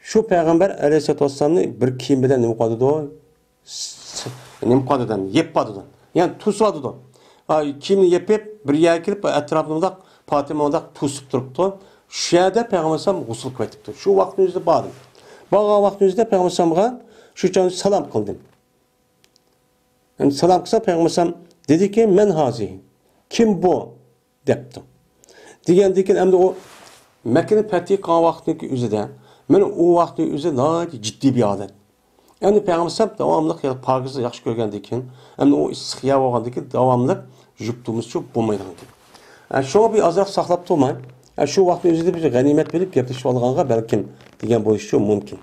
شۇ پەيغەمبەر ئەلەيھىسسالاتۇ ۋەسسالامنى بىر كىيىم بىلەن نېمە قىلىۋاتىدۇ؟ س-، نېمە قىلىۋاتىدۇ؟ يېپىۋاتىدۇ. يەنى توسۇۋاتىدۇ. ئا، كىيىمنى يېپىپ، بىر يەرگە كېلىپ، ئەتراپىنى مۇنداق پاتىمە مۇنداق توسۇپ تۇرۇپتۇ. شۇ يەردە پەيغەمبەر ئەلەيھىسسالام غۇسۇل قىلىۋېتىپتۇ. شۇ ۋاقىتنىڭ ئۆزىدە باردىم. بارغان ۋاقىتنىڭ ئۆزىدە پەيغەمبەر ئەلەيھىسسالامغا شۇ چاغدا سالام قىلدىم. ئەمدى سالام قىلسا، پەيغەمبەر ئەلەيھىسسالام دېدىكى، «مەن ھازى؟ كىم بۇ؟» دەپتۇ. دېگەندىن كېيىن، ئەمدى ئۇ مەككىنى پەتھى قىلغان ۋاقىتنىڭكى ئۆزىدە، مانا ئۇ ۋاقىتنىڭ ئۆزى ناھايىتى جىددىي بىر ھالەت. يەنى پەيغەمبەر ئەلەيھىسسالام داۋاملىق، يەنى پاكىزنى ياخشى كۆرگەندىن كېيىن، ئەمدى ئۇ ئىسسىق يەر بولغاندىن كېيىن داۋاملىق يۇيۇپ تۇرمىسىچۇ بولمايدىغان گەپ. ئە، شۇڭا بىر ئازراق ساقلاپ تۇرماي، ئە، شۇ ۋاقىتنىڭ ئۆزىدە بىز غەنىيمەت بىلىپ گەپلىشىپ ئالغانغا بەلكىم دېگەن بولۇشىچۇ مۇمكىن.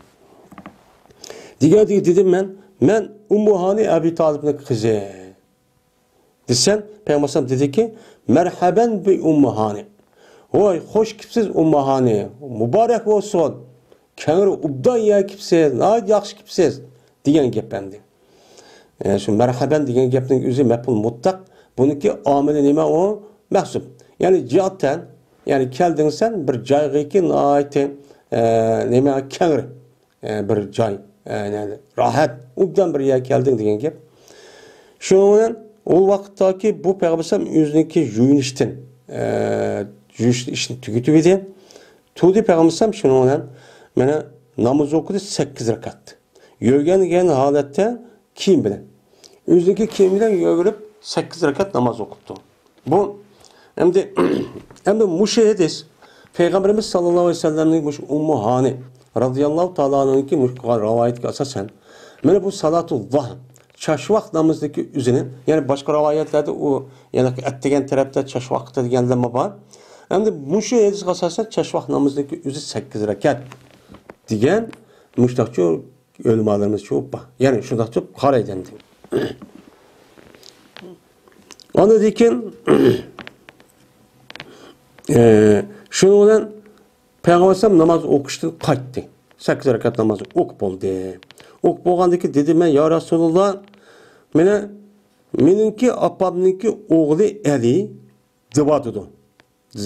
دېگەندىن كېيىن دېدىم مەن، مەن ئۇممۇ ھانى ئەبى تالىپنىڭ قىزى. دېسەم، پەيغەمبەر ئەلەيھىسسالام دېدىكى، «مەرھەبەن بى ئۇممۇ ھانى.» ۋاي، خوش كېپسىز ئۇممۇ ھانى، مۇبارەك بولسۇن. كەڭرى ئوبدان يەر كېپسىز، ناھايىتى ياخشى كېپسىز، دېگەن گەپ ئەمدى. ئە، شۇ مەرھەبەن دېگەن گەپنىڭ ئۆزى مەپئۇل مۇتلەق. بۇنىڭكى ئامىلى نېمە ئۇ؟ مەھزۇپ. يەنى جىئاتەن، يەنى كەلدىڭ سەن بىر جايغىكى ناھايىتى، ئە، نېمە، كەڭرى. ئە، بىر جاي، ئە، يەنى راھەت، ئوبدان بىر يەرگە كەلدىڭ دېگەن گەپ. شۇنىڭ بىلەن ئۇ ۋاقىتتاكى بۇ پەيغەمبەر ئەلەيھىسسالام ئۆزىنىڭكى يۇيۇنۇشتىن، ئە، يۇيۇنۇش ئىشىنى تۈگىتىپ ئىدى. تۇردى پەيغەمبەر ئەلەيھىسسالام شۇنىڭ بىلەن مانا ناماز ئوقۇدى سەككىز رەكەت. يۆگەنگەن ھالەتتە كىيىم بىلەن. ئۆزىنىڭكى كىيىمى بىلەن يۆگىنىپ سەككىز رەكەت ناماز ئوقۇپتۇ. بۇ ئەمدى، ئەمدى مۇشۇ ھەدىس پەيغەمبىرىمىز ساللاللاھۇ ئەلەيھى ۋەسەللەمنىڭ مۇشۇ ئۇممۇ ھانى رازىياللاھۇ تائالا ئەنھۇنىڭكى مۇشۇ قىلغان رىۋايىتىگە ئاساسەن، مانا بۇ سالاتۇ زاھر، چاشۋاق نامىزىنىڭكى ئۆزىنى، يەنى باشقا رىۋايەتلەردە ئۇ يەنى ئەتىگەن تەرەپتە چاشۋاق دېگەنلەرمۇ بار. ئەمدى مۇشۇ ھەدىسكە ئاساسەن چاشۋاق نامىزىنىڭكى ئۆزى سەككىز رەكەت دېگەن مۇشۇنداقچۇ ئۆلىمالىرىمىز چوپ بار. يەنى شۇنداق دەپ قارايدۇ ئەمدى. ئاندىن كېيىن، ئە، شۇنىڭ بىلەن پەيغەمبەر ئەلەيھىسسالام ناماز ئوقۇشتىن قايتتى. سەككىز رەكەت نامازنى ئوقۇپ بولدى. ئوقۇپ بولغاندىن كېيىن دېدى، مەن، يا رەسۇلۇللا، مانا مېنىڭكى ئاپامنىڭكى ئوغلى ئەلى دېۋاتىدۇ.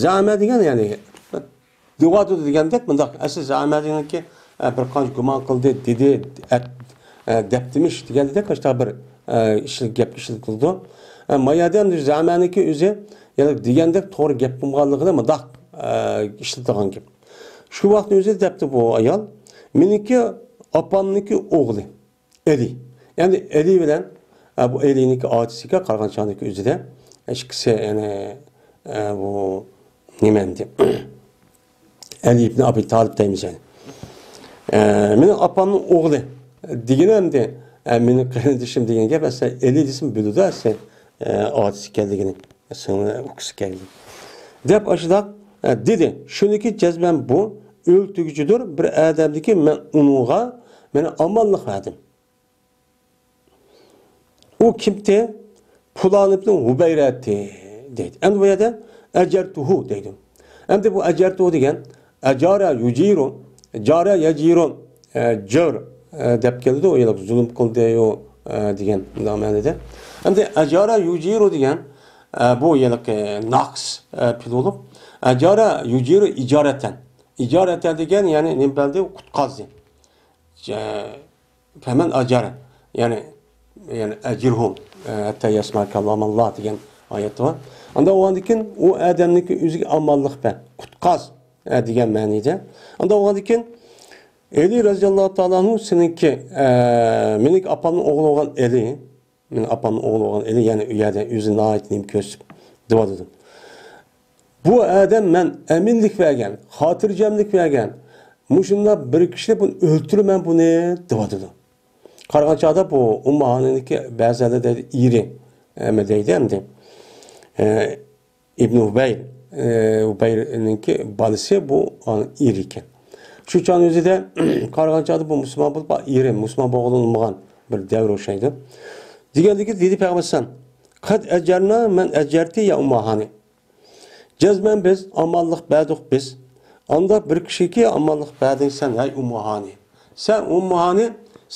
زەئەمە دېگەن، يەنى، دېۋاتىدۇ دېگەندەك، مۇنداق، ئەسلى زەئەمە دېگەنكى، ئە، بىر قانچە گۇمان قىلدى، دېدى، ئەت-، ئە، دەپتىمىش دېگەندەك، مۇشۇنداق بىر، ئە، ئىشلىك گەپ ئىشلىتىلىدۇ. ئە، ما يەردە ئەمدى زەئەمەنىڭكى ئۆزى، يەنى دېگەندەك توغرا گەپ بولمىغانلىقىنى مۇنداق، ئە، ئىشلىتىدىغان گەپ. شۇ ۋاقىتنىڭ ئۆزىدە دەپتۇ بۇ ئايال، مېنىڭكى ئاپامنىڭكى ئوغلى. ئەلى. يەنى ئەلى بىلەن، ئە، بۇ ئەلىنىڭكى ئاچىسىكەن قارىغان چاغدىكى ئۆزىدە. ئىككىسى، يەنى، ئە، بۇ نېمە ئەمدى؟ ئەلى ئىبن ئەبى تالىپ دەيمىز يەنى. ئە، مېنىڭ ئاپامنىڭ ئوغلى دېگىنى ئەمدى، ئە، مېنىڭ قېرىندىشىم دېگەن گەپ ئەسلى ئەلى دېسىمۇ بىلىدۇ ئەسلى، ئە، ئاچىسى ئىكەنلىكىنى، سىڭلى ئۇكىسى ئىكەنلىكىنى. دەپ ئاشۇنداق، ئە، دېدى. شۇنىڭكى جەزمەن بۇ ئۆلتۈرگۈچىدۇر، بىر ئادەمدىكى مەن ئۇنىڭغا، مانا ئامانلىق بەردىم. ئۇ كىمتى؟ پۇلان ئىبنى ھۇبەيرەتى دەيدۇ. ئەمدى بۇ يەردە ئەجەرتۇھۇ دەيدۇ. ئەمدى بۇ ئەجەرتۇھۇ دېگەن ئەجارە يۇجىرۇ، جارە يەجىرۇ، ئە، جور، ئە، دەپ كېلىدۇ. يەنى زۇلۇم قىلدى، يو، ئە، دېگەن مۇنداق مەنىدە. ئەمدى ئەجارە يۇجىرۇ دېگەن، ئە، بۇ ھېلىقى ناقىس، ئە، پېئىل بولۇپ، ئەجارە يۇجىرۇ ئىجارەتەن. ئىجارەتەن دېگەن، يەنى نېمە بەردى؟ قۇتقازدى. جە-، فەمەن ئەجارە. يەنى، يەنى ئەجىرھۇم، ئە، ھەتتا يەسمەئە كالامەللا دېگەن ئايەت بار. ئاندا بولغاندىن كېيىن ئۇ ئادەمنىڭكى ئۆزىگە ئامانلىق بەر، قۇتقاز، ئە، دېگەن مەنىدە. ئاندا بولغاندىن كېيىن ئەلى رەزىياللاھۇ تائالا ئەنھۇ سېنىڭكى، ئە، مېنىڭكى ئاپامنىڭ ئوغلى بولغان ئەلى، مېنىڭ ئاپامنىڭ ئوغلى بولغان ئەلى، يەنى ئۇ يەردە ئۆزىنى ناھايىتى نېمە كۆرسىتىپ دەۋاتىدۇ. بۇ ئادەم مەن ئەمىنلىك بەرگەن، خاتىرجەملىك بەرگەن، مۇشۇنداق بىر كىشىنى بۇنى ئۆلتۈرىمەن بۇنى دەۋاتىدۇ. قارىغان چاغدا بۇ ئۇممۇ ھانىنىڭكى بەزىلەردە دەيدۇ، ئېرى، ئەمە دەيدۇ ئەمدى. ئە، ئىبنى ھۇبەير، ئە، ھۇبەيرنىڭكى بالىسى بۇ ئېرى ئىكەن. شۇ چاغنىڭ ئۆزىدە قارىغان چاغدا بۇ مۇسۇلمان بولۇپ، ئېرى مۇسۇلمان بولغىلى ئۇنىمىغان بىر دەۋر ئوخشايدۇ. دېگەندىكى دېدى پەيغەمبەر ئەلەيھىسسالام، قەد ئەجەرنا مەن ئەجەرتى يا ئۇممۇ ھانى. جەزمەن بىز ئامانلىق بەردۇق بىز. ئانداق بىر كىشىگە ئامانلىق بەردىڭ سەن، ھەي ئۇممۇ ھانى. سەن ئۇممۇ ھانى،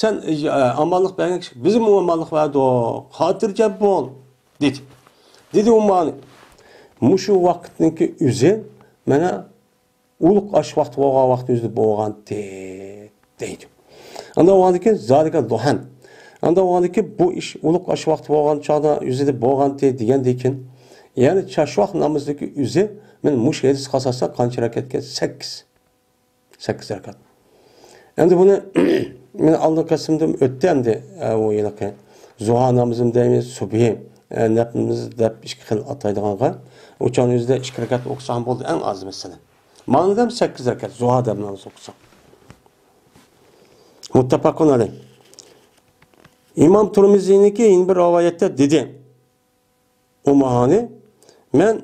سەن، ئە، ئامانلىق بەرگەن كىشىگە بىزمۇ ئامانلىق بەردۇق. خاتىرجەم بول، دېدى. دېدى ئۇممۇ ھانى. مۇشۇ ۋاقىتنىڭكى ئۆزى مانا ئۇلۇغ ئاش ۋاقتى بولغان ۋاقىتنىڭ ئۆزىدە بولغانتى، دەيدۇ. ئاندا بولغاندىن كېيىن، زالىكە دوھەن. ئاندا بولغاندىن كېيىن، بۇ ئىش ئۇلۇغ ئاش ۋاقتى بولغان چاغدا ئۆزىدە بولغانتى، دېگەندىن كېيىن، يەنى چاشۋاق نامىزىدىكى ئۆزى، مەن مۇشۇ ھەدىسكە ئاساسەن قانچە رەكەتكە؟ سەككىز. سەككىز رەكەت. ئەمدى بۇنى، مەن ئالدىنقى قىسىمدىن ئۆتتى ئەمدى، ئە، ئۇ ھېلىقى زۇھا نامىزىمۇ دەيمىز، سۇبھى، ئە، نەپلىمىز دەپ ئىككى خىل ئاتايدىغانغا. ئۇ چاغنىڭ ئۆزىدە ئىككى رەكەت ئوقۇساڭ بولدى، ئەڭ ئازى مەسىلەن. ماڭىدام سەككىز رەكەت، زۇھا دەپ ناماز ئوقۇساڭ. مۇتتەپەقۇن ئەلەيھ. ئىمام تۇرمىزىنىڭكى يەنە بىر رىۋايەتتە دېدى، ئۇممۇ ھانى، مەن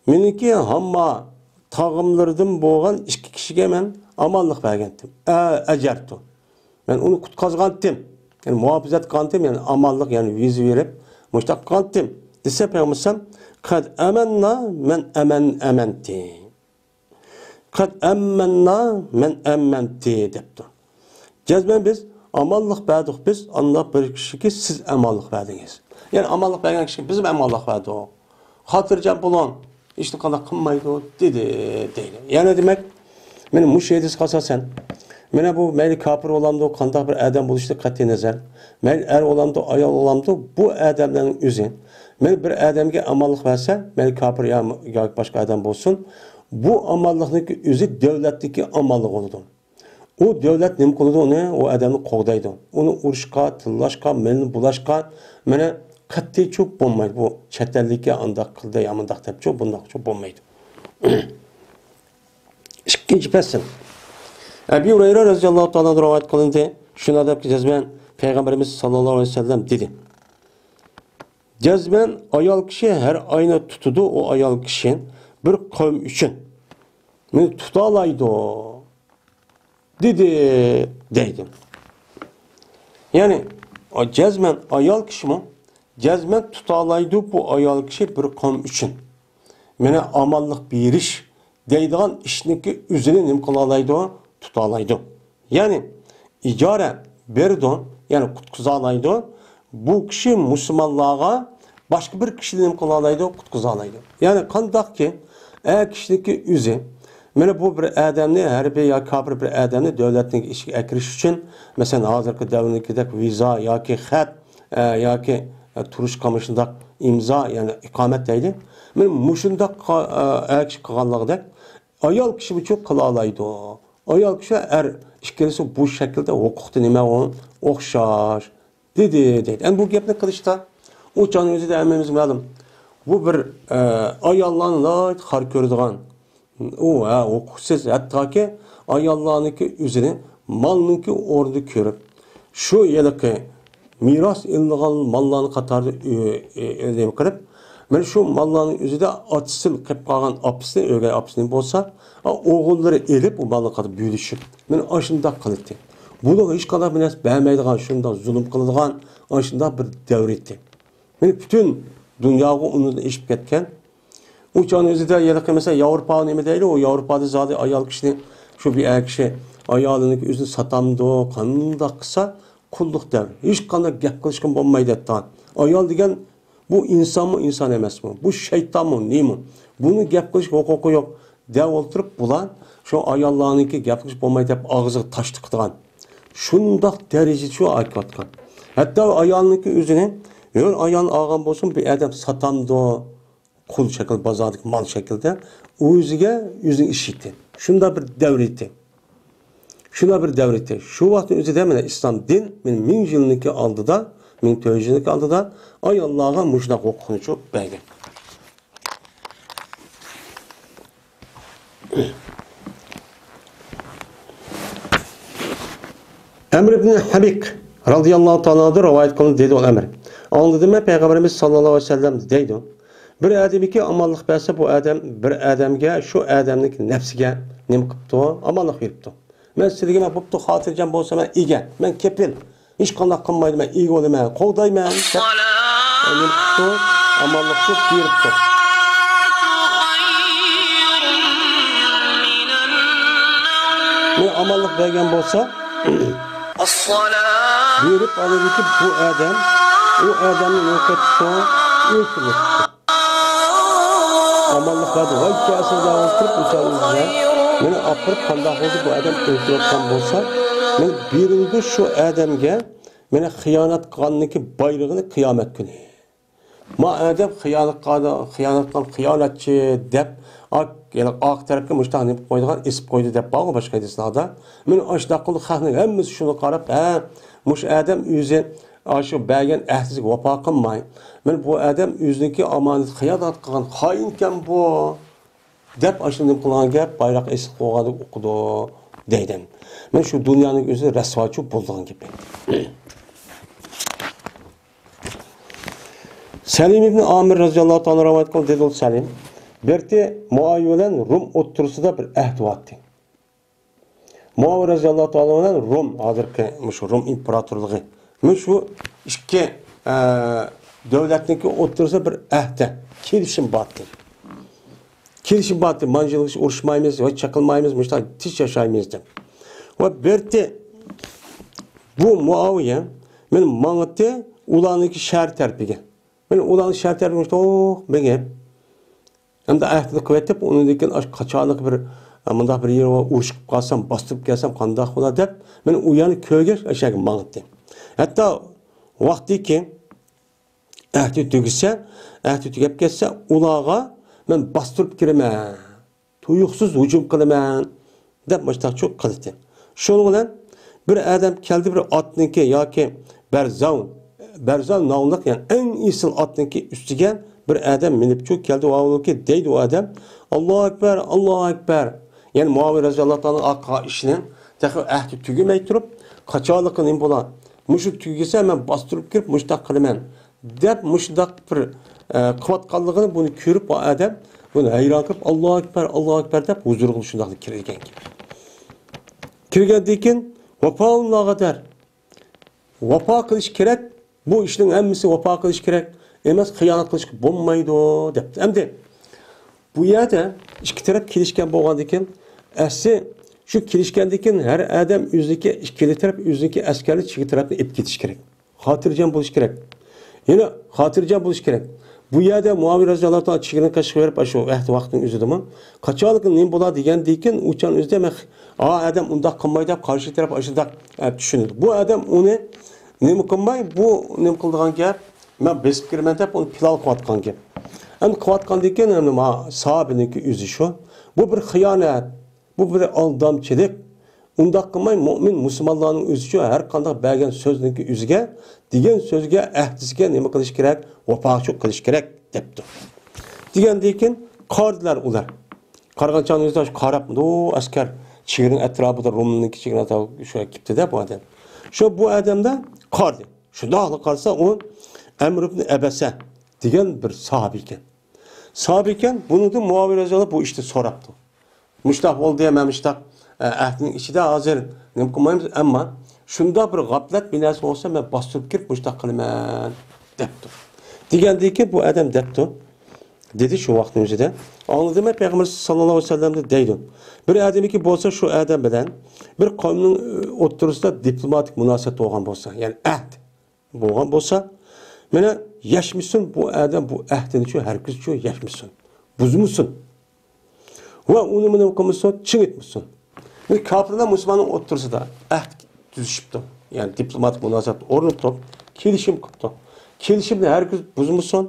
مېنىڭكى ھامما تاغاملىرىدىن بولغان ئىككى كىشىگە مەن ئامانلىق بەرگەنتىم. ئە-، ئەجەرتۇ. مەن ئۇنى قۇتقازغانتىم. يەنى مۇھاپىزەت قىلغانتىم، يەنى ئامانلىق، يەنى ۋىزا بېرىپ، مۇشتاق قىلغانتىم. دېسە پەيغەمبەر ئەلەيھىسسالام، قەد ئەمەننا مەن ئەمەن ئەمەنتى. قەد ئەممەننا مەن ئەممەنتى دەپتۇ. جەزمەن بىز ئامانلىق بەردۇق بىز، ئانداق بىر كىشىگە سىز ئامانلىق بەردىڭىز. يەنى ئامانلىق بەرگەن كىشىگە بىزمۇ ئامانلىق بەردۇق. خاتىرجەم بولۇڭ، ھېچنېمە قانداق قىلمايدۇ، دېدى، دەيدۇ. يەنى دېمەك، مانا مۇشۇ ھەدىسكە ئاساسەن، مانا بۇ مەيلى كاپىر بولامدۇ، قانداق بىر ئادەم بولۇشىدىن قەتئىي نەزەر، مەيلى ئەر بولامدۇ، ئايال بولامدۇ، بۇ ئادەملەرنىڭ ئۆزى، مەن بىر ئادەمگە ئامانلىق بەرسە، مەيلى كاپىر يا، ياكى باشقا ئادەم بولسۇن، بۇ ئامانلىقنىڭكى ئۆزى دۆلەتنىڭكى ئامانلىقى بولىدۇ. ئۇ دۆلەت نېمە قىلىدۇ ئۇنى؟ ئۇ ئادەمنى قوغدايدۇ. ئۇنى ئۇرۇشقا، تىللاشقا، مېلىنى بۇلاشقا، مانا قەتئىيچۇ بولمايدۇ. بۇ چەت ئەللىككە ئانداق قىلدى، يا مۇنداق دەپچۇ، بۇنداقچۇ بولمايدۇ. ئىككىنچى پەسىل. ئەبى ھۇرەيرە رەزىياللاھۇ تائالا ئەنھۇدىن رىۋايەت قىلىندى. شۇنىڭ دەپ جەزمەن پەيغەمبىرىمىز ساللاللاھۇ ئەلەيھى ۋەسەللەم دېدى. جەزمەن ئايال كىشى ھەر ئاينى تۇتىدۇ، ئۇ ئايال كىشى بىر قەۋم ئۈچۈن. مېنى تۇتالايدۇ. دېدى، دەيدۇ. يەنى، ئا، جەزمەن ئايال كىشىمۇ، جەزمەن تۇتالايدۇ بۇ ئايال كىشى بىر قەۋم ئۈچۈن. مانا ئامانلىق بېرىش دەيدىغان ئىشنىڭكى ئۆزىنى نېمە قىلالايدۇ؟ تۇتالايدۇ. يەنى، ئىجارە بېرىدۇ، يەنى قۇتقۇزالايدۇ. بۇ كىشى مۇسۇلمانلارغا باشقا بىر كىشىنى نېمە قىلالايدۇ؟ قۇتقۇزالايدۇ. يەنى قانداقكى، ئە كىشىنىڭكى ئۆزى، مانا بۇ بىر ئادەمنى، ھەربىي يا كاپىر بىر ئادەمنى دۆلەتنىڭ ئىچىگە ئەكىرىش ئۈچۈن، مەسىلەن، ھازىرقى دەۋردىكىدەك ۋىزا ياكى خەت، ئە، ياكى، ئە، تۇرۇشقا مۇشۇنداق ئىمزا، يەنى ئىقامەت دەيلى. مانا مۇشۇنداق قا-، ئە، ئەر كىشى قىلغانلىقىدەك، ئايال كىشىمۇچۇ قىلالايدۇ. ئايال كىشى، ئەر ئىككىلىسى بۇ شەكىلدە ھوقۇقتا نېمە ئوخشاش. دېدى، دەيدۇ. ئەمدى بۇ گەپنى قىلىشتا، ئۇ چاغنىڭ ئۆزىدە ھەممىمىزگە مەلۇم. بۇ بىر، ئە، ئاياللارنى ناھايىتى خار كۆرىدىغان، ئۇ، ھە، ھوقۇقسىز، ھەتتاكى ئاياللارنىڭكى ئۆزىنى مالنىڭكى ئورنىدا كۆرۈپ، شۇ ھېلىقى مىراس ئېلىنغان ماللارنىڭ قاتارىدا ئۆ-، ئۆ-، ئۆ-، نېمە قىلىپ، مانا شۇ ماللارنىڭ ئۆزىدە ئاتىسى قېلىپ قالغان ئاپىسى، ئۆگەي ئاپىسى بولسا، ئا، ئوغۇللىرى ئېلىپ، ئۇ مالنى قاتارىدا بۆلۈشۈپ، مانا ئاشۇنداق قىلاتتى. بۇنىڭغا ھېچقانداق بىر نەرسە بەرمەيدىغان، شۇنداق زۇلۇم قىلىدىغان، ئاشۇنداق بىر دەۋر ئىدى. مانا پۈتۈن دۇنياغا ئۇنىڭدىن ئېشىپ كەتكەن. ئۇ چاغنىڭ ئۆزىدە ھېلىقى، مەسىلەن، ياۋروپا نېمە دەيلى، ئۇ ياۋروپادا زادى ئايال كىشىنى، شۇ بىر ئەر كىشى ئايالىنىڭ ئۆزىنى ساتامدۇ، قانداق قىلسا، قۇللۇق دەۋر. ھېچقانداق گەپ قىلىشقا بولمايدۇ ھەتتا. ئايال دېگەن بۇ ئىنسانمۇ، ئىنسان ئەمەسمۇ؟ بۇ شەيتانمۇ، نېمە؟ بۇنى گەپ قىلىشقا ھوقۇقى يوق دەۋ ئولتۇرۇپ، بۇلار شۇ ئاياللارنىڭكى گەپ قىلىشقا بولمايدۇ دەپ ئاغزىغا تاش تىقىدىغان. شۇنداق دەرىجىدە شۇ ئاكىۋاتقان. ھەتتا ئايالنىڭكى ئۆزىنى، ھۆر ئايالنى ئالغان بولسۇن، بۇ ئادەم ساتامدۇ؟ قۇل شەكىل، بازاردىكى مال شەكلىدە ئۆزىگە ئۆزىنى ئىشىتتى. شۇنداق بىر دەۋر ئىدى. شۇنداق بىر دەۋر ئىدى. شۇ ۋاقىتنىڭ ئۆزىدە مانا ئىسلام دىن مىڭ يىلنىڭكى ئالدىدا، مىڭ تۆت يۈز يىلنىڭكى ئالدىدا ئاياللارغا مۇشۇنداق ھوقۇقنى چوپ بەرگەن. ئەمر ئىبن ھەبىك رازىياللاھۇ تائالا ئەنھۇ رىۋايەت قىلىندى، دېدى ئۇ ئەمر. ئاڭلىدىم مەن پەيغەمبىرىمىز ساللاللاھۇ ئەلەيھى ۋەسەللەم دەيدۇ، بىر ئادەمگە ئامانلىق بەرسە، بۇ ئادەم بىر ئادەمگە، شۇ ئادەمنىڭ نەپسىگە نېمە قىپتۇ؟ ئامانلىق بېرىپتۇ. مەن سىلىگە، مەن بوپتۇ، خاتىرجەم بولسا، مەن ئىگە، مەن كېپىل. ھېچقانداق قىلمايدۇ، مەن ئىگە بولىمەن، قوغدايمەن دەپ، نېمە قىپتۇ؟ ئامانلىقنى بېرىپتۇ. مەن ئامانلىق بەرگەن بولسا، بېرىپ ئالىدىكى بۇ ئادەم، ئۇ ئادەمنى نېمە قىپتۇ؟ ئۆلتۈرۈپتۇ. ئامانلىق بەردى. ۋاي كاسىر دەۋاتىپ، ئۇچارلىقىدا مېنى ئاپىرىپ، قانداق بولدى بۇ ئادەم ئۆلتۈرۈۋاتقان بولسا، مېنى بېرىلدى شۇ ئادەمگە، مېنى خىيانەت قىلغاننىڭكى بايرىغىنى قىيامەت كۈنى. ما ئادەم خىيانەت قىلغان، خىيانەت قىلغان خىيانەتچى دەپ، ئا-، يەنى ئارقا تەرەپكە مۇشتاق نېمە قىلىپ قويىدىغان، ئېسىپ قويدى دەپ بارغۇ باشقا ھەدىسلەردە. مېنى ئاشۇنداق قىلدى، خەقنىڭ ھەممىسى شۇنى قاراپ، ھە، مۇشۇ ئادەم ئۆزى ئاشۇ بەرگەن ئەھدىسىگە ۋاپا قىلماي، مانا بۇ ئادەم ئۆزىنىڭكى ئامانەتكە خىيانەت قىلغان خائىنكەن بۇ، دەپ ئاشۇ نېمە قىلغان گەپ، بايراق ئېسىپ قويغاندا ئۇقىدۇ دەيدۇ. مانا شۇ دۇنيانىڭ ئۆزى رەسۋاچۇ بولىدىغان گەپ. سەلىم ئىبن ئامىر رازىياللاھۇ تائالا رىۋايەت قىلدى، دېدى سەلىم، بىرتى مۇئاۋىيە بىلەن رۇم ئوتتۇرىسىدا بىر ئەھدى بارتى. مۇئاۋىيە رەزىياللاھۇ تائالا بىلەن رۇم، ھازىرقى مۇشۇ رۇم ئىمپېراتورلۇقى، مۇشۇ ئىككى، ئە، دۆلەتنىڭكى ئوتتۇرىسىدا بىر ئەھدە، كېلىشىم بارتى. كېلىشىم بارتى، مانجىلغىچە ئۇرۇشمايمىز ۋە چېقىلمايمىز، مۇشۇنداق تىنچ ياشايمىز دەپ. ۋە بىرتى بۇ مۇئاۋىيە مېنى ماڭىتتى ئۇلارنىڭكى شەھەر تەرىپىگە. مەن ئۇلارنى شەھەر تەرەپكە توق مېڭىپ، ئەمدى ئەھدىنى قىلىۋېتىپ، ئۇنىڭدىن كېيىن ئاشۇ قاچانلىق بىر، مۇنداق بىر يېرىگە ئۇرۇش قىلىپ قالسام، باستۇرۇپ كەلسەم قانداق بولا دەپ، مەن ئۇ يەرنى كۆرگەچ، ئاشۇ يەرگە ماڭدىم. ھەتتا ۋاقتىكى ئەھدى تۈگىسە، ئەھدى تۈگەپ كەتسە، ئۇلارغا مەن باستۇرۇپ كىرىمەن. تۇيۇقسىز ھۇجۇم قىلىمەن، دەپ مۇشتاقچۇ قىلدى. شۇنىڭ بىلەن بىر ئادەم كەلدى، بىر ئاتنىڭكى ياكى بەرزاۋ، بەرزاۋ ناۋلىق، يەنى ئەڭ ئېسىل ئاتنىڭكى ئۈستىگە بىر ئادەم مىنىپچۇ كەلدى، ۋاۋۇلكى دەيدۇ ئۇ ئادەم، «ئاللاھۇ ئەكبەر، ئاللاھۇ ئەكبەر.» يەنى مۇئاۋىيە رەزىياللاھۇ تائالا ئارقىغا ئىشىنىڭ، تېخى ئەھدى تۈگىمەي تۇرۇپ، قاچانلىقى نېمە بولا؟ مۇشۇ تۈگىسە، مەن باستۇرۇپ كىرىپ مۇشتاق قىلىمەن. دەپ مۇشۇنداق بىر، ئە، قىلىۋاتقانلىقىنى بۇنى كۆرۈپ، ئۇ ئادەم بۇنى ھەيران قېلىپ، «ئاللاھۇ ئەكبەر، ئاللاھۇ ئەكبەر» دەپ ھۇزۇرىغا شۇنداق كىرگەنكەن. كىرگەندىن كېيىن، «ۋاپاۋۇن لا غەدەر، ۋاپا قىلىش كېرەك، بۇ ئىشنىڭ ھەممىسى ۋاپا قىلىش كېرەك، ئەمەس خىيانەت قىلىشقا بولمايدۇ» دەپتۇ. ئەمدى بۇ يەردە ئىككى تەرەپ كېلىشكەن بولغاندىكىن، ئەسلى شۇ كېلىشكەندىن كېيىن ھەر ئادەم ئۆزىنىڭكى، ئىككىلا تەرەپ ئۆزىنىڭكى ئەسكەرنى چېگرا تەرەپتىن ئېلىپ كېتىشى كېرەك. خاتىرجەم بولۇش كېرەك. يەنە خاتىرجەم بولۇش كېرەك. بۇ يەردە مۇئاۋىيە رەزىياللاھۇ تائالا چېگرىنى قاچىلىۋېرىپ، ئاشۇ ۋاقىت، ۋاقىتنىڭ ئۆزىدىمۇ قاچانلىقى نېمە بولا دېگەندىن كېيىن، ئۇ چاغنىڭ ئۆزىدە مەن، ئا، ئادەم ئۇنداق قىلمايدۇ دەپ قارشى تەرەپ ئاشۇنداق، ئە، چۈشىنىدۇ. بۇ ئادەم ئۇنى نېمە قىلماي، بۇ نېمە قىلىدىغان گەپ، مەن بېسىپ كىرىمەن دەپ ئۇنى پىلان قىلىۋاتقان گەپ. ئەمدى قىلىۋاتقاندىن كېيىن، ئەمدى ما ساھابىنىڭكى ئۆزى شۇ. بۇ بىر خىيانەت. بۇ بىر ئالدامچىلىق. ئۇنداق قىلماي، مۇئمىن مۇسۇلمانلارنىڭ ئۆزىچۇ ھەر قانداق بەرگەن سۆزنىڭكى ئۆزىگە، دېگەن سۆزىگە، ئەھدىسىگە نېمە قىلىش كېرەك؟ ۋاپاچۇ قىلىش كېرەك، دەپتۇ. دېگەندىن كېيىن قارىدىلار ئۇلار. قارىغان چاغدا ئۆزى قاراپمىدۇ، ئەسكەر چېگرىنىڭ ئەتراپىدا، رومنىڭكى چېگرىنىڭ ئەتراپىدا شۇ كېپتۇ-دە بۇ ئادەم. شۇ بۇ ئادەمدە قارىدى. شۇنداقلا قارىسا، ئۇ ئەمر ئىبن ئەبەسە دېگەن بىر ساھابە ئىكەن. ساھابە ئىكەن، بۇنىڭدىن مۇئاۋىيە رەزىياللاھۇ بۇ ئىشنى سوراپتۇ. مۇشتاق بولدى، مەن مۇشتاق، ئە، ئەھدىنىڭ ئىچىدە ھازىر نېمە قىلمايمىز، ئەمما شۇنداق بىر غەپلەت بىناسى بولسا، مەن باستۇرۇپ كىرىپ مۇشتاق قىلىمەن، دەپتۇ. دېگەندىن كېيىن بۇ ئادەم دەپتۇ، دېدى شۇ ۋاقىتنىڭ ئۆزىدە. ئاڭلىدىممۇ پەيغەمبەر ساللاللاھۇ ئەلەيھى ۋەسەللەمنى دەيدۇ. بىر ئادەمكى بولسا شۇ ئادەم بىلەن بىر قەۋمنىڭ ئوتتۇرىسىدا دىپلوماتىك مۇناسىۋەت بولغان بولسا، يەنى ئەھد بولغان بولسا، مانا يەشمىسۇن بۇ ئادەم بۇ ئەھدىنى شۇ ھەرگىز شۇ يەشمىسۇن، بۇزمىسۇن. ۋە ئۇنى مۇنى قىلمىسۇن، چىڭىتمىسۇن. بىر كاپىرلار مۇسۇلماننىڭ ئوتتۇرىسىدا ئەھد تۈزۈشۈپتۇ. يەنى دىپلوماتىك مۇناسىۋەت ئورنىتىپ، كېلىشىم قىپتۇ. كېلىشىمنى ھەرگىز بۇزمىسۇن.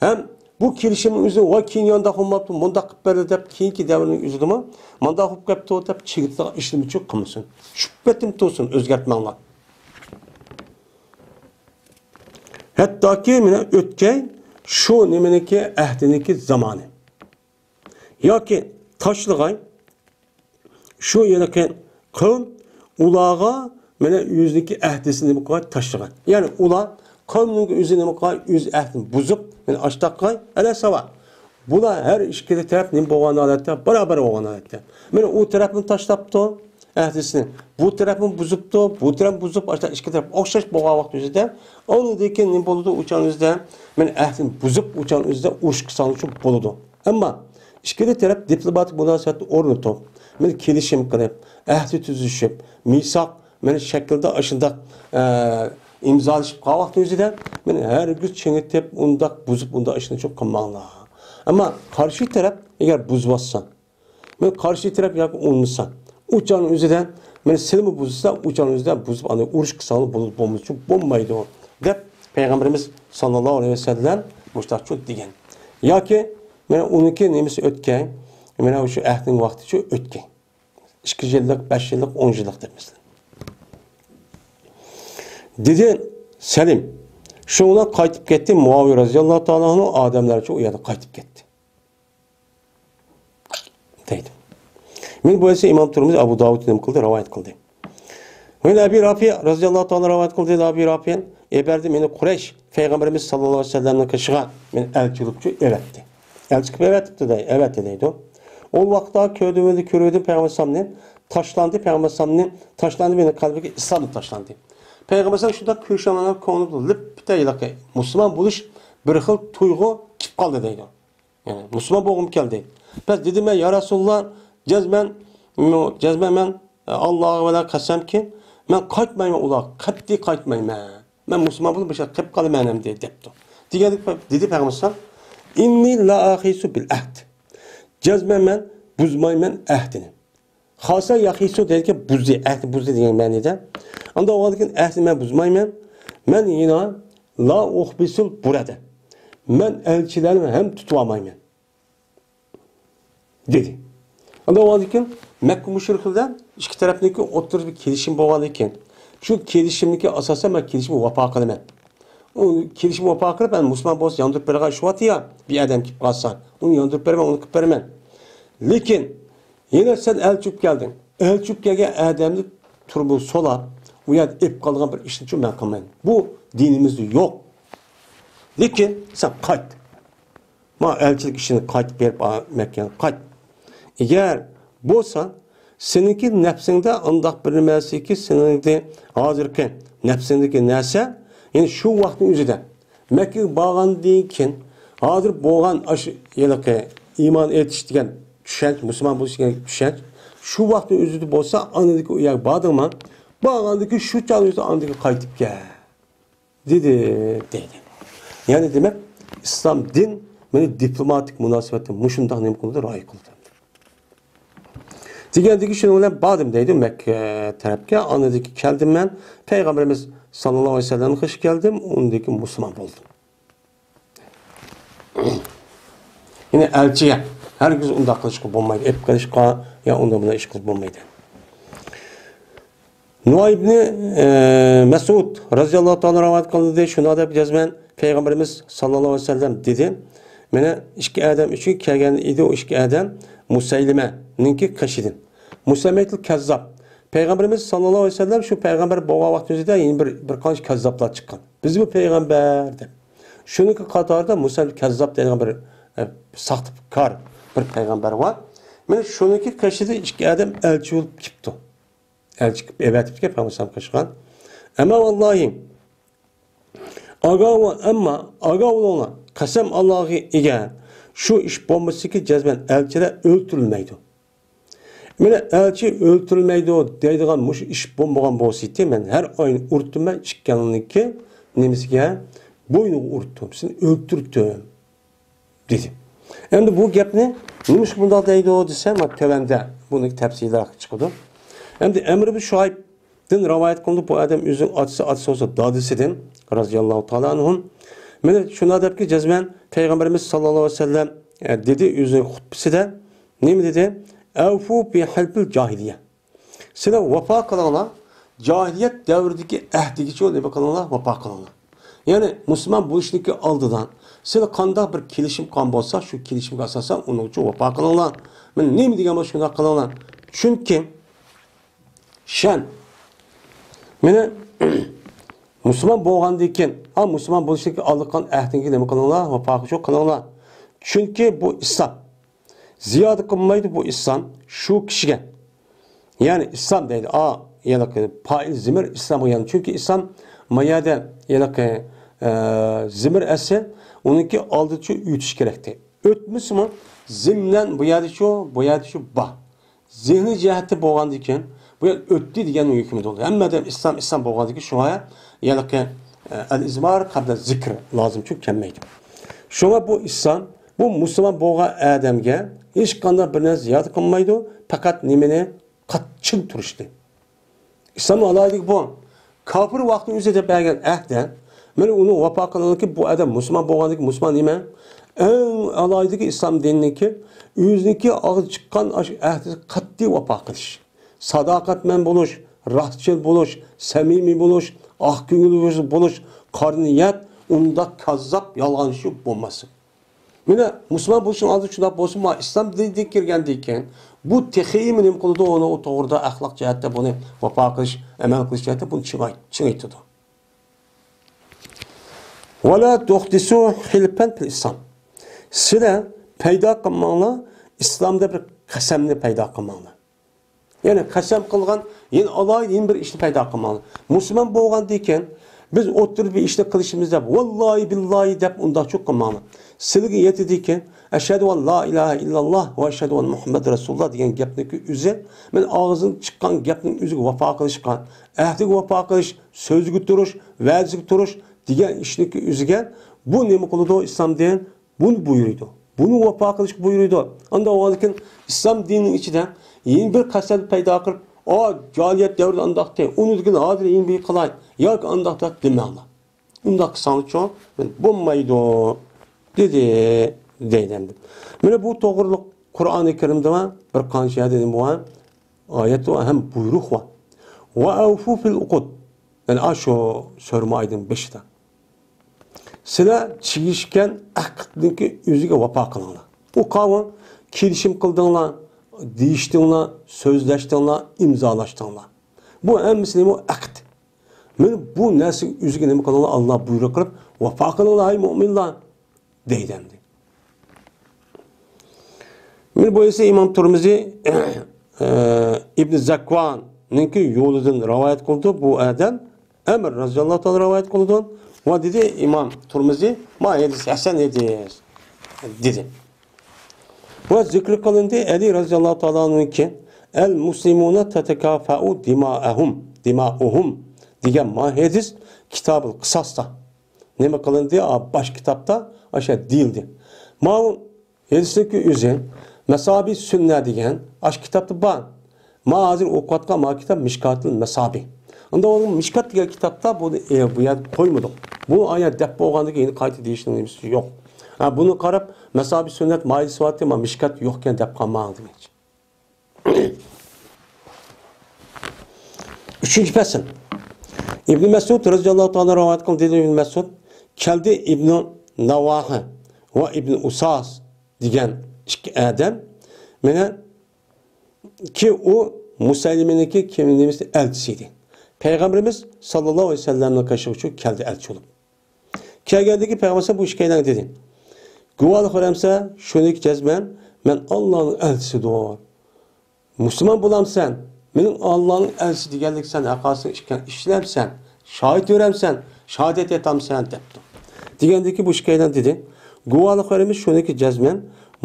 ھەم بۇ كېلىشىمنىڭ ئۆزى ۋاي كېيىن يانداق بولماپتۇ، مۇنداق قىلىپ بەردى دەپ كېيىنكى دەۋرنىڭ ئۆزىدىمۇ مۇنداق بولۇپ كەپتۇ دەپ چىگىتىدىغان ئىشلىرىمۇ چوق قىلمىسۇن. شۇ پېتىم تۇرسۇن، ئۆزگەرتمەڭلار. ھەتتاكى مانا ئۆتكەي شۇ نېمىنىڭكى ئەھدىنىڭكى زامانى. ياكى تاشلىغاي شۇ ھېلىقى قەۋم ئۇلارغا مانا ئۆزىنىڭكى ئەھدىسىنى نېمە قىلغاي تاشلىغاي. يەنى ئۇلار قەۋمنىڭ ئۆزى نېمە قىلغاي ئۆز ئەھدىنى بۇزۇپ مانا ئاشتاققاي ئەلە ساۋا. بۇلار ھەر ئىككىلا تەرەپ نېمە بولغان ھالەتتە، باراۋەر بولغان ھالەتتە. مانا ئۇ تەرەپنى تاشلاپتۇ ئەھدىسىنى. بۇ تەرەپنى بۇزۇپتۇ، بۇ تەرەپنى بۇزۇپ، ئاشۇنداق ئىككى تەرەپ ئوخشاش بولغان ۋاقىت ئۆزىدە، ئاندىن كېيىن نېمە بولىدۇ؟ ئۇ چاغنىڭ ئۆزىدە، مانا ئەھدىنى بۇزۇپ، ئۇ چاغنىڭ ئۆزىدە ئۇرۇش قىلساڭلار شۇ بولىدۇ. ئەمما ئىككىلا تەرەپ دىپلوماتىك مۇناسىۋەتنى ئورنىتىپ، مانا كېلىشىم قىلىپ، ئەھدى تۈزۈشۈپ، مىساق مانا شەكىلدە ئاشۇنداق، ئە، ئىمزالىشىپ قالغان ۋاقىت ئۆزىدە، مانا ھەرگىز چىڭىتىپ، ئۇنداق بۇزۇپ، ئۇنداق ئىشنى شۇ قىلماڭلار. ئەمما قارشى تەرەپ ئەگەر بۇزۇۋاتسا، مەن قارشى تەرەپ ياكى ئۇنىمىسا، ئۇ چاغنىڭ ئۆزىدە، مەن سىلىمۇ بۇزسا، ئۇ چاغنىڭ ئۆزىدە بۇزۇپ، ئاندىن ئۇرۇش قىلساڭلار بولىدۇ، بولمىسا بولمايدۇ، دەپ پەيغەمبىرىمىز ساللاللاھۇ ئەلەيھى ۋەسەللەم مۇشۇنداقچۇ دېگەن. ياكى مانا ئۇنىڭكى نېمىسى ئۆتكەن، مانا شۇ ئەھدىنىڭ ۋاقتىچۇ ئۆتكەن. ئىككى يىللىق، بەش يىللىق، ئون يىللىق دەپ مەسىلەن. دېدى سەلىم. شۇنىڭ بىلەن قايتىپ كەتتى. مۇئاۋىيە رەزىياللاھۇ تائالا ئەنھۇ ئادەملەرچە ئۇ يەردىن قايتىپ كەتتى. دەيدۇ. مانا بۇ ھەدىسنى ئىمام تۇرمۇزى، ئەبۇ داۋۇد نېمە قىلدى؟ رىۋايەت قىلدى. مانا ئەبى رافىئ رەزىياللاھۇ تائالا رىۋايەت قىلدى. ئەبى رافىئ ئەۋەتتى مېنى قۇرەيش پەيغەمبىرىمىز ساللاللاھۇ ئەلەيھى ۋەسەللەمنىڭ قېشىغا مېنى ئەلچى قىلىپچۇ ئەۋەتتى. ئەلچى قىلىپ ئەۋەتتى دەي، ئەۋەتتى دەيدۇ. ئۇ ۋاقىتتا كۆردۈم، كۆردۈم پەيغەمبەر ئەلەيھىسسالامنى تاشلاندى، پەيغەمبەر ئەلەيھىسسالامنى تاشلاندى، مېنىڭ قەلبىمگە ئىسلام تاشلاندى. پەيغەمبەر ئەلەيھىسسالام شۇنداق كۆرۈشۈڭلار كۆڭلۈمدە لىپپىتە ھېلىقى مۇسۇلمان بولۇش بىر خىل تۇيغۇ كېلىپ قالدى دەيدۇ. يەنى مۇسۇلمان بولغۇم كەلدى. بەس دېدىم مەن، يا رەسۇلاللا، جەزمەن، جەزمەن مەن، ئاللاغا ۋەلا قەسەمكى، مەن قايتمايمەن ئۇلارغا، قەتئىي قايتمايمەن. مەن مۇسۇلمان بولۇپ مۇشۇ يەردە قېلىپ قالىمەن ئەمدى، دەپتۇ. دېگەندە دېدى پەيغەمبەر ئەلەيھىسسالام، ئىننى لا ئاخىسۇ بىل ئەھد. جەزمەن مەن بۇزمايمەن ئەھدىنى. خاسا ياخىسۇ دەيدىكەن، بۇزدى، ئەھدى بۇزدى دېگەن مەنىدە. ئاندا بولغاندىكىن ئەھدىنى مەن بۇزمايمەن. مەن يەنە لا ئۇخبىسۇل بۇرەدە. مەن ئەلچىلەرنى ھەم تۇتۇۋالمايمەن، دېدى. ئاندا بولغاندىكىن مەككە مۇشرىكلار ئىككى تەرەپنىڭكى ئوتتۇرىسىدا بىر كېلىشىم بولغاندىكىن، شۇ كېلىشىمنىڭكى ئاساسەن مەن كېلىشىمگە ۋاپا قىلىمەن. ئۇ كېلىشىمگە ۋاپا قىلىپ، مەن مۇسۇلمان بولسا ياندۇرۇپ بېرىدىغان ئىش بار يا، بىر ئادەم كېلىپ قالسا، ئۇنى ياندۇرۇپ بېرىمەن، ئۇنى قىلىپ بېرىمەن. لېكىن يەنە سەن ئەلچى بولۇپ كەلدىڭ. ئەلچى بولۇپ كەلگەن ئادەمنى تۇرۇپ سولاپ، ئۇ يەردە ئېلىپ قالىدىغان بىر ئىشنىچۇ مەن قىلمايمەن. بۇ دىنىمىزدە يوق. لېكىن سەن قايت. ما ئەلچىلىك ئىشىنى قايتىپ بېرىپ، ئا، مەككەگە قايت. ئەگەر بولسا، سېنىڭكى نەپسىڭدە ئانداق بىر نەرسىكى، سېنىڭدە ھازىرقى نەپسىڭدىكى نەرسە، يەنى شۇ ۋاقىتنىڭ ئۆزىدە مەككىگە بارغاندىن كېيىن، ھازىر بولغان ئاشۇ ھېلىقى ئىمان ئېيتىش دېگەن چۈشەنچە، مۇسۇلمان بولۇش دېگەن چۈشەنچە، شۇ ۋاقىتنىڭ ئۆزىدە بولسا، ئاندىكى ئۇ يەرگە باردىڭما؟ بارغاندىن كېيىن شۇ چاغنىڭ ئۆزىدە ئاندىكى قايتىپ كەل، دېدى، دەيدۇ. يەنى دېمەك، ئىسلام دىن مېنى دىپلوماتىك مۇناسىۋەتتە مۇشۇنداق نېمە قىلدى، رىئايە قىلدى. دېگەندىكى شۇنىڭ بىلەن باردىم دەيدۇ مەككە تەرەپكە. ئاندىن كېيىن كەلدىم مەن. پەيغەمبىرىمىز ساللاللاھۇ ئەلەيھى ۋەسەللەمنىڭ قېشىغا كەلدىم، ئۇنىڭدىن كېيىن مۇسۇلمان بولدۇم. يەنى ئەلچىگە ھەرگىز ئۇنداق قىلىشقا بولمايدۇ، ئېلىپ قېلىشقا يا ئۇنداق بىلەن ئىش قىلىپ بولمايدۇ. نۇئايم ئىبنى، ئە، مەسئۇد رەزىياللاھۇ تائالا رىۋايەت قىلدى، شۇنداق دەپ جەزمەن پەيغەمبىرىمىز ساللاللاھۇ ئەلەيھى ۋەسەللەم دېدى، مانا ئىككى ئادەم ئۈچۈن كەلگەن ئىدى، ئۇ ئىككى ئادەم مۇسەيلىمەنىڭكى قېشىدىن. مۇسەيلىمەتۇل كەززاب. پەيغەمبىرىمىز ساللاللاھۇ ئەلەيھى ۋەسەللەم شۇ پەيغەمبەر بولغان ۋاقتىمىزدا يەنە بىر، بىر قانچە كەززاپلار چىققان. بىز بۇ پەيغەمبەر دەپ. شۇنىڭكى قاتارىدا مۇسەيلىمەتۇل كەززاب دەيدىغان بىر، ئە، ساختىپكار بىر پەيغەمبەر بار. مانا شۇنىڭكى قېشىدا ئىككى ئادەم ئەلچى بولۇپ كېلىپتۇ. ئەلچى قىلىپ ئەۋەتىپتىكەن پەيغەمبەر قېشىغا. ئەمما ۋاللاھى، ئاگاھ بول-، ئەمما ئاگاھ بولۇڭلار، قەسەم ئاللاغا ئىگە، شۇ ئىش بولمىسىكى، جەزمەن ئەلچىلەر ئۆلتۈرۈلمەيدۇ. مانا ئەلچى ئۆلتۈرۈلمەيدۇ دەيدىغان مۇشۇ ئىش بولمىغان بولسىتى، مەن ھەر ئاينى ئۇرتۇمەن ئىككىڭلىنىڭكى نېمىسىگە، بوينىغا ئۇرتۇم، سېنى ئۆلتۈرتتۈم، دېدى. ئەمدى بۇ گەپنى نېمىشقا بۇنداق دەيدۇ دېسە، مانا تۆۋەندە بۇنى تەپسىلىيراق چىقىدۇ. ئەمدى ئەمر بىن شۇئەيبدىن رىۋايەت قىلىندى، بۇ ئادەم ئۆزىنىڭ ئاتىسى، ئاتىسى بولسا دادىسىدىن، رەزىياللاھۇ تائالا ئەنھۇم. مانا شۇنداق دەپكى، جەزمەن پەيغەمبىرىمىز ساللاللاھۇ ئەلەيھى ۋەسەللەم، ئە، دېدى ئۆزىنىڭ خۇتبىسىدە، نېمە دېدى؟ «ئەۋفۇ بىھەلفىل جاھىلىيە.» سىلەر ۋاپا قىلىڭلار، جاھىلىيەت دەۋرىدىكى ئەھدىگىچۇ نېمە قىلىڭلار؟ ۋاپا قىلىڭلار. يەنى مۇسۇلمان بولۇشنىڭكى ئالدىدا سىلەر قانداق بىر كېلىشىم قىلغان بولسا، شۇ كېلىشىمگە ئاساسەن ئۇنىڭ ئۈچۈن ۋاپا قىلىڭلار. مەن نېمە دېگەن بولسا شۇنداق قىلىڭلار. چۈنكى شەن، مېنى مۇسۇلمان بولغاندىن كېيىن، ھا، مۇسۇلمان بولۇشتىكى ئالدىقان ئەھدىڭگە نېمە قىلىڭلار؟ ۋاپا شۇ قىلىڭلار. چۈنكى بۇ ئىسلام زىيادە قىلمايدۇ، بۇ ئىسلام شۇ كىشىگە. يەنى ئىسلام دەيدۇ. ئا، يەنى پائىل زىمىر ئىسلامغا، يەنى چۈنكى ئىسلام ما يەردە، يەنى، ئە، زىمىر ئەسلى ئۇنىڭكى ئالدىچۇ ئۆتۈش كېرەكتى. ئۆتمىسىمۇ زىمنەن بۇ يەردىچۇ، بۇ يەردىچۇ بار. زېھنىي جەھەتتە بولغاندىكىن، بۇ يەر ئۆتتى دېگەن ھۆكۈمدە بولىدۇ. ھەممە ئادەم ئىسلام، ئىسلام بولغاندىكىن، شۇڭا ھېلىقى، ئە، ئەل ئىزمار قەبلە زىكر لازىمچۇ كەلمەيدۇ. شۇڭا بۇ ئىسلام، بۇ مۇسۇلمان بولغان ئادەمگە ھېچقانداق بىر نەرسە زىيادە قىلمايدۇ، پەقەت نېمىنى؟ قاتتىق چىڭ تۇرۇشنى. ئىسلامنىڭ ئالاھىدىلىكى بۇ. كاپىر ۋاقتىنىڭ ئۆزىدە بەرگەن ئەھدە، مانا ئۇنى ۋاپا قىلغانكى، بۇ ئادەم مۇسۇلمان بولغاندىكى، مۇسۇلمان نېمە؟ ئەڭ ئالاھىدىلىكى ئىسلام دىنىنىڭكى، ئۆزىنىڭكى ئاغزى چىققان ئاشۇ ئەھدىگە قەتئىي ۋاپا قىلىش. ساداقەتمەن بولۇش، راستچىل بولۇش، سەمىمىي بولۇش، ئاق كۆڭۈل بولۇش، قارا نىيەت، ئۇنداق كاززاپ، يالغانچى بولماسلىق. مانا مۇسۇلمان بولۇشنىڭ ئالدىدا شۇنداق بولسىمۇ، ئىسلام دىنىگە كىرگەندىن كېيىن بۇ تېخىمۇ نېمە قىلىدۇ؟ ئۇنىڭ توغرىدا ئەخلاق جەھەتتە بۇنى ۋاپا قىلىش، ئەمەل قىلىش جەھەتتە بۇنى چىڭاي-، چىڭايتىدۇ. ۋەلا تۇھدىسۇ خىلفەن فىل ئىسلام. سىلەر پەيدا قىلماڭلار، ئىسلامدا بىر قەسەمنى پەيدا قىلماڭلار. يەنى قەسەم قىلغان، يەنە ئالاھىدە يەنە بىر ئىشنى پەيدا قىلماڭلار. مۇسۇلمان بولغاندىن كېيىن، بىز ئوتتۇرىدا بىر ئىشنى قىلىشىمىز دەپ، ۋاللاھى بىللاھى دەپ ئۇنداقچۇ قىلماڭلار. سىلىگە يېتىدىكەن، ئەشھەدۇ ئەن لا ئىلاھە ئىللاللاھ ۋە ئەشھەدۇ ئەننە مۇھەممەدەن رەسۇلۇللاھ دېگەن گەپنىڭكى ئۆزى، مەن ئاغزىدىن چىققان گەپنىڭ ئۆزىگە ۋاپا قىلىشقا، ئەھدىگە ۋاپا قىلىش، سۆزىگە تۇرۇش، ۋەدىسىگە تۇرۇش دېگەن ئىشنىڭكى ئۆزىگە بۇ نېمە قىلىدۇ ئىسلام دىن؟ بۇنى بۇيرۇيدۇ. بۇنى ۋاپا قىلىشقا بۇيرۇيدۇ. ئانداق بولغاندىكىن ئىسلام دىنىنىڭ ئىچىدە يەنە بىر قەسەم پەيدا قىلىپ، ئا، جاھىلىيەت دەۋرىدە ئانداقتى، ئۇنىڭدىن ھازىر يەنە بىر قىلاي ياكى ئانداق دەپ دېمەڭلار. ئۇنداق قىلساڭلارچۇ، بولمايدۇ، دېدى، دەيدۇ ئەمدى. مانا بۇ توغرىلىق قۇرئانى كەرىمدە بار، بىر قانچە يەردە نېمە بار؟ ئايەت بار ھەم بۇيرۇق بار. ۋە ئەۋفۇ فىل ئۇقۇد. يەنى ئاشۇ سۆرمە ئايدىڭ بېشىدا. سىلەر چىگىشكەن ئەقىدنىڭكى ئۆزىگە ۋاپا قىلىڭلار. ئۇ قاۋۇ كېلىشىم قىلدىڭلار، دېيىشتىڭلار، سۆزلەشتىڭلار، ئىمزالاشتىڭلار. بۇ ھەممىسى نېمە؟ ئەقىد. مانا بۇ نەرسىگە ئۆزىگە نېمە قىلىڭلار؟ ئاللا بۇيرۇق قىلىپ، ۋاپا قىلىڭلار، ھەي مۆمىنلار، دەيدۇ ئەمدى. مانا بۇ ئىسى ئىمام تۇرمىزى، ئىبن زەكۋاننىڭكى يولىدىن رىۋايەت قىلىدۇ. بۇ ئادەم ئەمر رەزىياللاھۇ تائالا رىۋايەت قىلىدۇ. ۋە دېدى ئىمام تۇرمىزى، ما ھەدىس ھەسەن ھەدىس، دېدى. ۋە زىكىر قىلىندى ئەلى رەزىياللاھۇ تائالا ئەنھۇنىڭكى، ئەل مۇسلىمۇنە تەتەكافەئۇ دىمائەھۇم، دىمائۇھۇم دېگەن ما ھەدىس كىتابىل قىساستا. نېمە قىلىندى؟ ئا، باش كىتابتا ئاشۇ دېيىلدى. ماۋۇ ھەدىسنىڭكى ئۆزى مەسابى سۈننە دېگەن ئاشۇ كىتابتا بار. ما ھازىر ئوقۇۋاتقان ما كىتاب مىشكاتىل مەسابى. ئۇندا ئۇ مىشكات دېگەن كىتابتا بۇنى، ئە، بۇ يەردە قويمىدۇق. بۇ ئايەت دەپ بولغاندىن كېيىن قايتا دېيىشنىڭ نېمىسى يوق. ھە، بۇنى قاراپ مەسابى سۈننەت مايىل سواتى ما مىشكات يوقكەن دەپ قالماڭ دېمەكچى. ئۈچىنچى پەسىل. ئىبن مەسئۇد رەزىياللاھۇ تائالا رىۋايەت قىلدى، دېدى ئىبن مەسئۇد، كەلدى ئىبن ناۋاھە ۋە ئىبن ئۇساس دېگەن ئىككى ئادەم مېنى، كى ئۇ مۇسەيلىمىنىڭكى كىم نېمىسى ئەلچىسى ئىدى. پەيغەمبىرىمىز ساللاللاھۇ ئەلەيھى ۋەسەللەمنىڭ قېشىغا شۇ كەلدى ئەلچى بولۇپ. كەلگەندىكى پەيغەمبەر بۇ ئىككىيلەنگە دېدى، گۇۋاھلىق بېرەمسەن؟ شۇنىڭكى جەزمەن مەن ئاللانىڭ ئەلچىسىدۇر. مۇسۇلمان بولامسەن؟ مېنىڭ ئاللانىڭ ئەلچىسى دېگەنلىك سەن ھەققاسىڭ ئىكەن ئىشلەمسەن؟ شاھىت بېرەمسەن؟ شاھادەت ئېيتامسەن؟ دەپتۇ. دېگەندىكى بۇ ئىككىيلەن دېدى، گۇۋاھلىق بېرىمىز شۇنىڭكى جەزمەن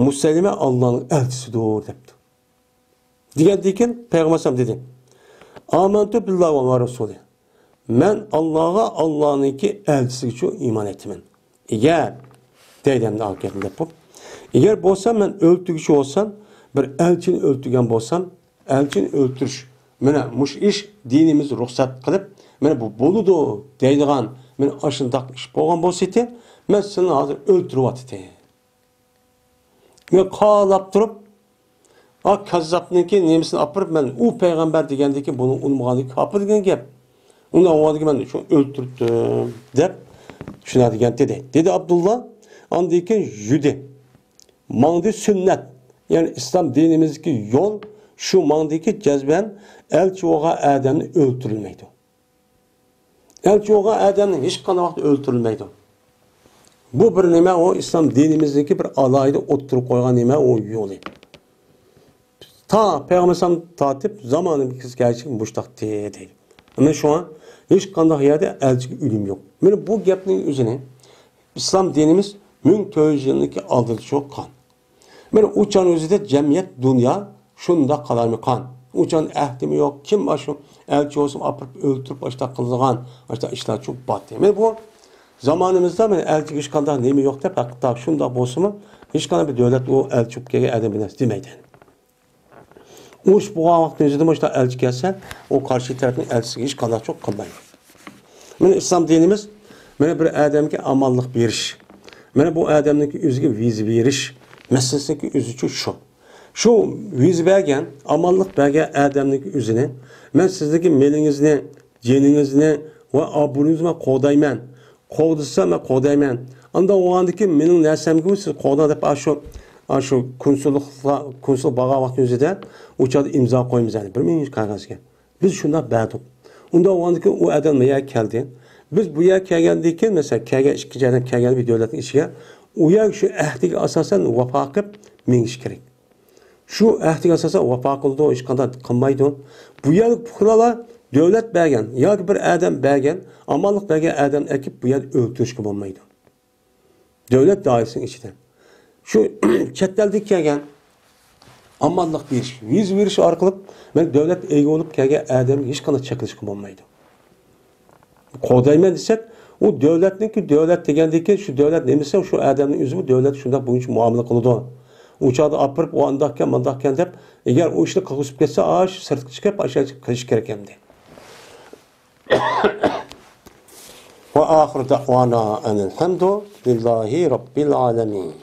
مۇسەيلىمە ئاللانىڭ ئەلچىسىدۇر دەپتۇ. دېگەندىن كېيىن پەيغەمبەر ئەلەيھىسسالام دېدى، ئامەنتۇ بىللا ۋە رەسۇلى. مەن ئاللاغا، ئاللانىڭكى ئەلچىسىگىچۇ ئىمان ئېيتىمەن. ئەگەر، دەيدۇ ئەمدى ئاكىيەتنى دەپ بولۇپ، ئەگەر بولسا مەن ئۆلتۈرگۈچى بولسام، بىر ئەلچىنى ئۆلتۈرگەن بولسام، ئەلچىنى ئۆلتۈرۈش، مانا مۇشۇ ئىش دىنىمىز رۇخسەت قىلىپ، مانا بۇ بولىدۇ دەيدىغان، مانا ئاشۇنداق ئىش بولغان بولسىدى، مەن سېنى ھازىر ئۆلتۈرۈۋاتىتتىم. مەن قالاپ تۇرۇپ، ئا، كاززاپنىڭكى نېمىسىنى ئاپىرىپ، مەن ئۇ پەيغەمبەر دېگەندىكىن، بۇنى ئۇنىمىغانلىقى كاپىر دېگەن گەپ. ئۇنداق بولغاندىكىن مەن شۇنى ئۆلتۈرۈپتىم، دەپ شۇنداق دېگەن دېدى. دېدى ئابدۇللا، ئاندىن كېيىن يۈدى. ماڭدى سۈننەت، يەنى ئىسلام دىنىمىزدىكى يول شۇ، ماڭدىكى جەزمەن ئەلچى بولغان ئادەمنى ئۆلتۈرۈلمەيدۇ. ئەلچى بولغان ئادەمنى ھېچقانداق ۋاقىتتا ئۆلتۈرۈلمەيدۇ. بۇ بىر نېمە، ئۇ ئىسلام دىنىمىزنىڭكى بىر ئالاھىدە ئوتتۇرىغا قويغان نېمە، ئۇ يولى. تا پەيغەمبەر ئەلەيھىسسالام تارتىپ زامانىمىزگىچە مۇشۇنداق دەيدۇ. ئەمما شۇڭا ھېچقانداق يەردە ئەلچىگە ئۆلۈم يوق. مانا بۇ گەپنىڭ ئۆزىنى ئىسلام دىنىمىز مىڭ تۆت يۈز يىلنىڭكى ئالدىدا چوققان. مانا ئۇ چاغنىڭ ئۆزىدە جەمئىيەت، دۇنيا شۇنداق قالارمىكان؟ ئۇ چاغدا ئەھدىمۇ يوق. كىم ئاشۇ ئەلچى بولسىمۇ ئاپىرىپ ئۆلتۈرۈپ ئاشۇنداق قىلىدىغان، ئاشۇنداق ئىشلار چوق باتتى. مانا بۇ زامانىمىزدا مانا ئەلچىگە ھېچقانداق نېمە يوق دەپ، ھەقىقەتەن شۇنداق بولسىمۇ، ھېچقانداق بىر دۆلەت ئۇ ئەلچى بولۇپ كەلگەن ئادەم بىر نەرسە دېمەيدۇ. ئۇرۇش بولغان ۋاقىتنىڭ ئۆزىدە مۇشۇنداق ئەلچى كەلسە، ئۇ قارشى تەرەپنىڭ ئەلچىسىگە ھېچقانداق چوق قىلمايدۇ. مانا ئىسلام دىنىمىز، مانا بىر ئادەمگە ئامانلىق بېرىش، مانا بۇ ئادەمنىڭكى ئۆزىگە ۋىزا بېرىش مەسىلىسىنىڭكى ئۆزىچۇ شۇ. شۇ ۋىزا بەرگەن، ئامانلىق بەرگەن ئادەمنىڭكى ئۆزىنى، مەن سىزنىڭكى مېلىڭىزنى، جېنىڭىزنى ۋە ئابرۇيىڭىزنى مەن قوغدايمەن. قوغدىسا مەن قوغدايمەن. ئانداق بولغاندىكىن مېنىڭ نەرسەمگىمۇ سىز قوغداڭ دەپ، ئاشۇ، ئاشۇ كونسۇللۇققا، كونسۇل بارغان ۋاقىت ئۆزىدە ئۇ چاغدا ئىمزا قويىمىز، يەنى بىر مىڭ كاغىزگە. بىز شۇنداق بەردۇق. ئۇنداق بولغاندىكىن ئۇ ئادەم ما يەرگە كەلدى. بىز بۇ يەرگە كەلگەندىن كېيىن، مەسىلەن، كەلگەن ئىككى ئادەم كەلگەن بىر دۆلەتنىڭ ئىچىگە، ئۇ يەرگە شۇ ئەھدىگە ئاساسەن ۋاپا قىلىپ مېڭىش كېرەك. شۇ ئەھدىگە ئاساسەن ۋاپا قىلىدۇ، ھېچقانداق قىلمايدۇ. بۇ يەرلىك پۇقرالار دۆلەت بەرگەن ياكى بىر ئادەم بەرگەن، ئامانلىق بەرگەن ئادەمنى ئەكىپ بۇ يەردە ئۆلتۈرۈشكە بولمايدۇ. دۆلەت دائىرىسىنىڭ ئىچىدە. شۇ چەت ئەلدىن كەلگەن ئامانلىق بېرىش، ۋىزا بېرىش ئارقىلىق مەن دۆلەت ئىگە بولۇپ كەلگەن ئادەمگە ھېچقانداق چەكلىشكە بولمايدۇ. قوغدايمەن دېسەك، ئۇ دۆلەتنىڭكى، دۆلەت دېگەندىكىن شۇ دۆلەت نېمىسى، شۇ ئادەمنىڭ ئۆزىمۇ دۆلەت شۇنداق بويىچە مۇئامىلە قىلىدۇ. ئۇ چاغدا ئاپىرىپ، ئۇ ئانداقكەن، مانداقكەن دەپ، ئەگەر ئۇ ئىشنى قىلغۇزۇپ كەتسە، ئاش سىرتقا چىقىپ، ئاشۇ كىرىش كېرەك ئەمدى. وآخر دعوانا أن الحمد لله رب العالمين.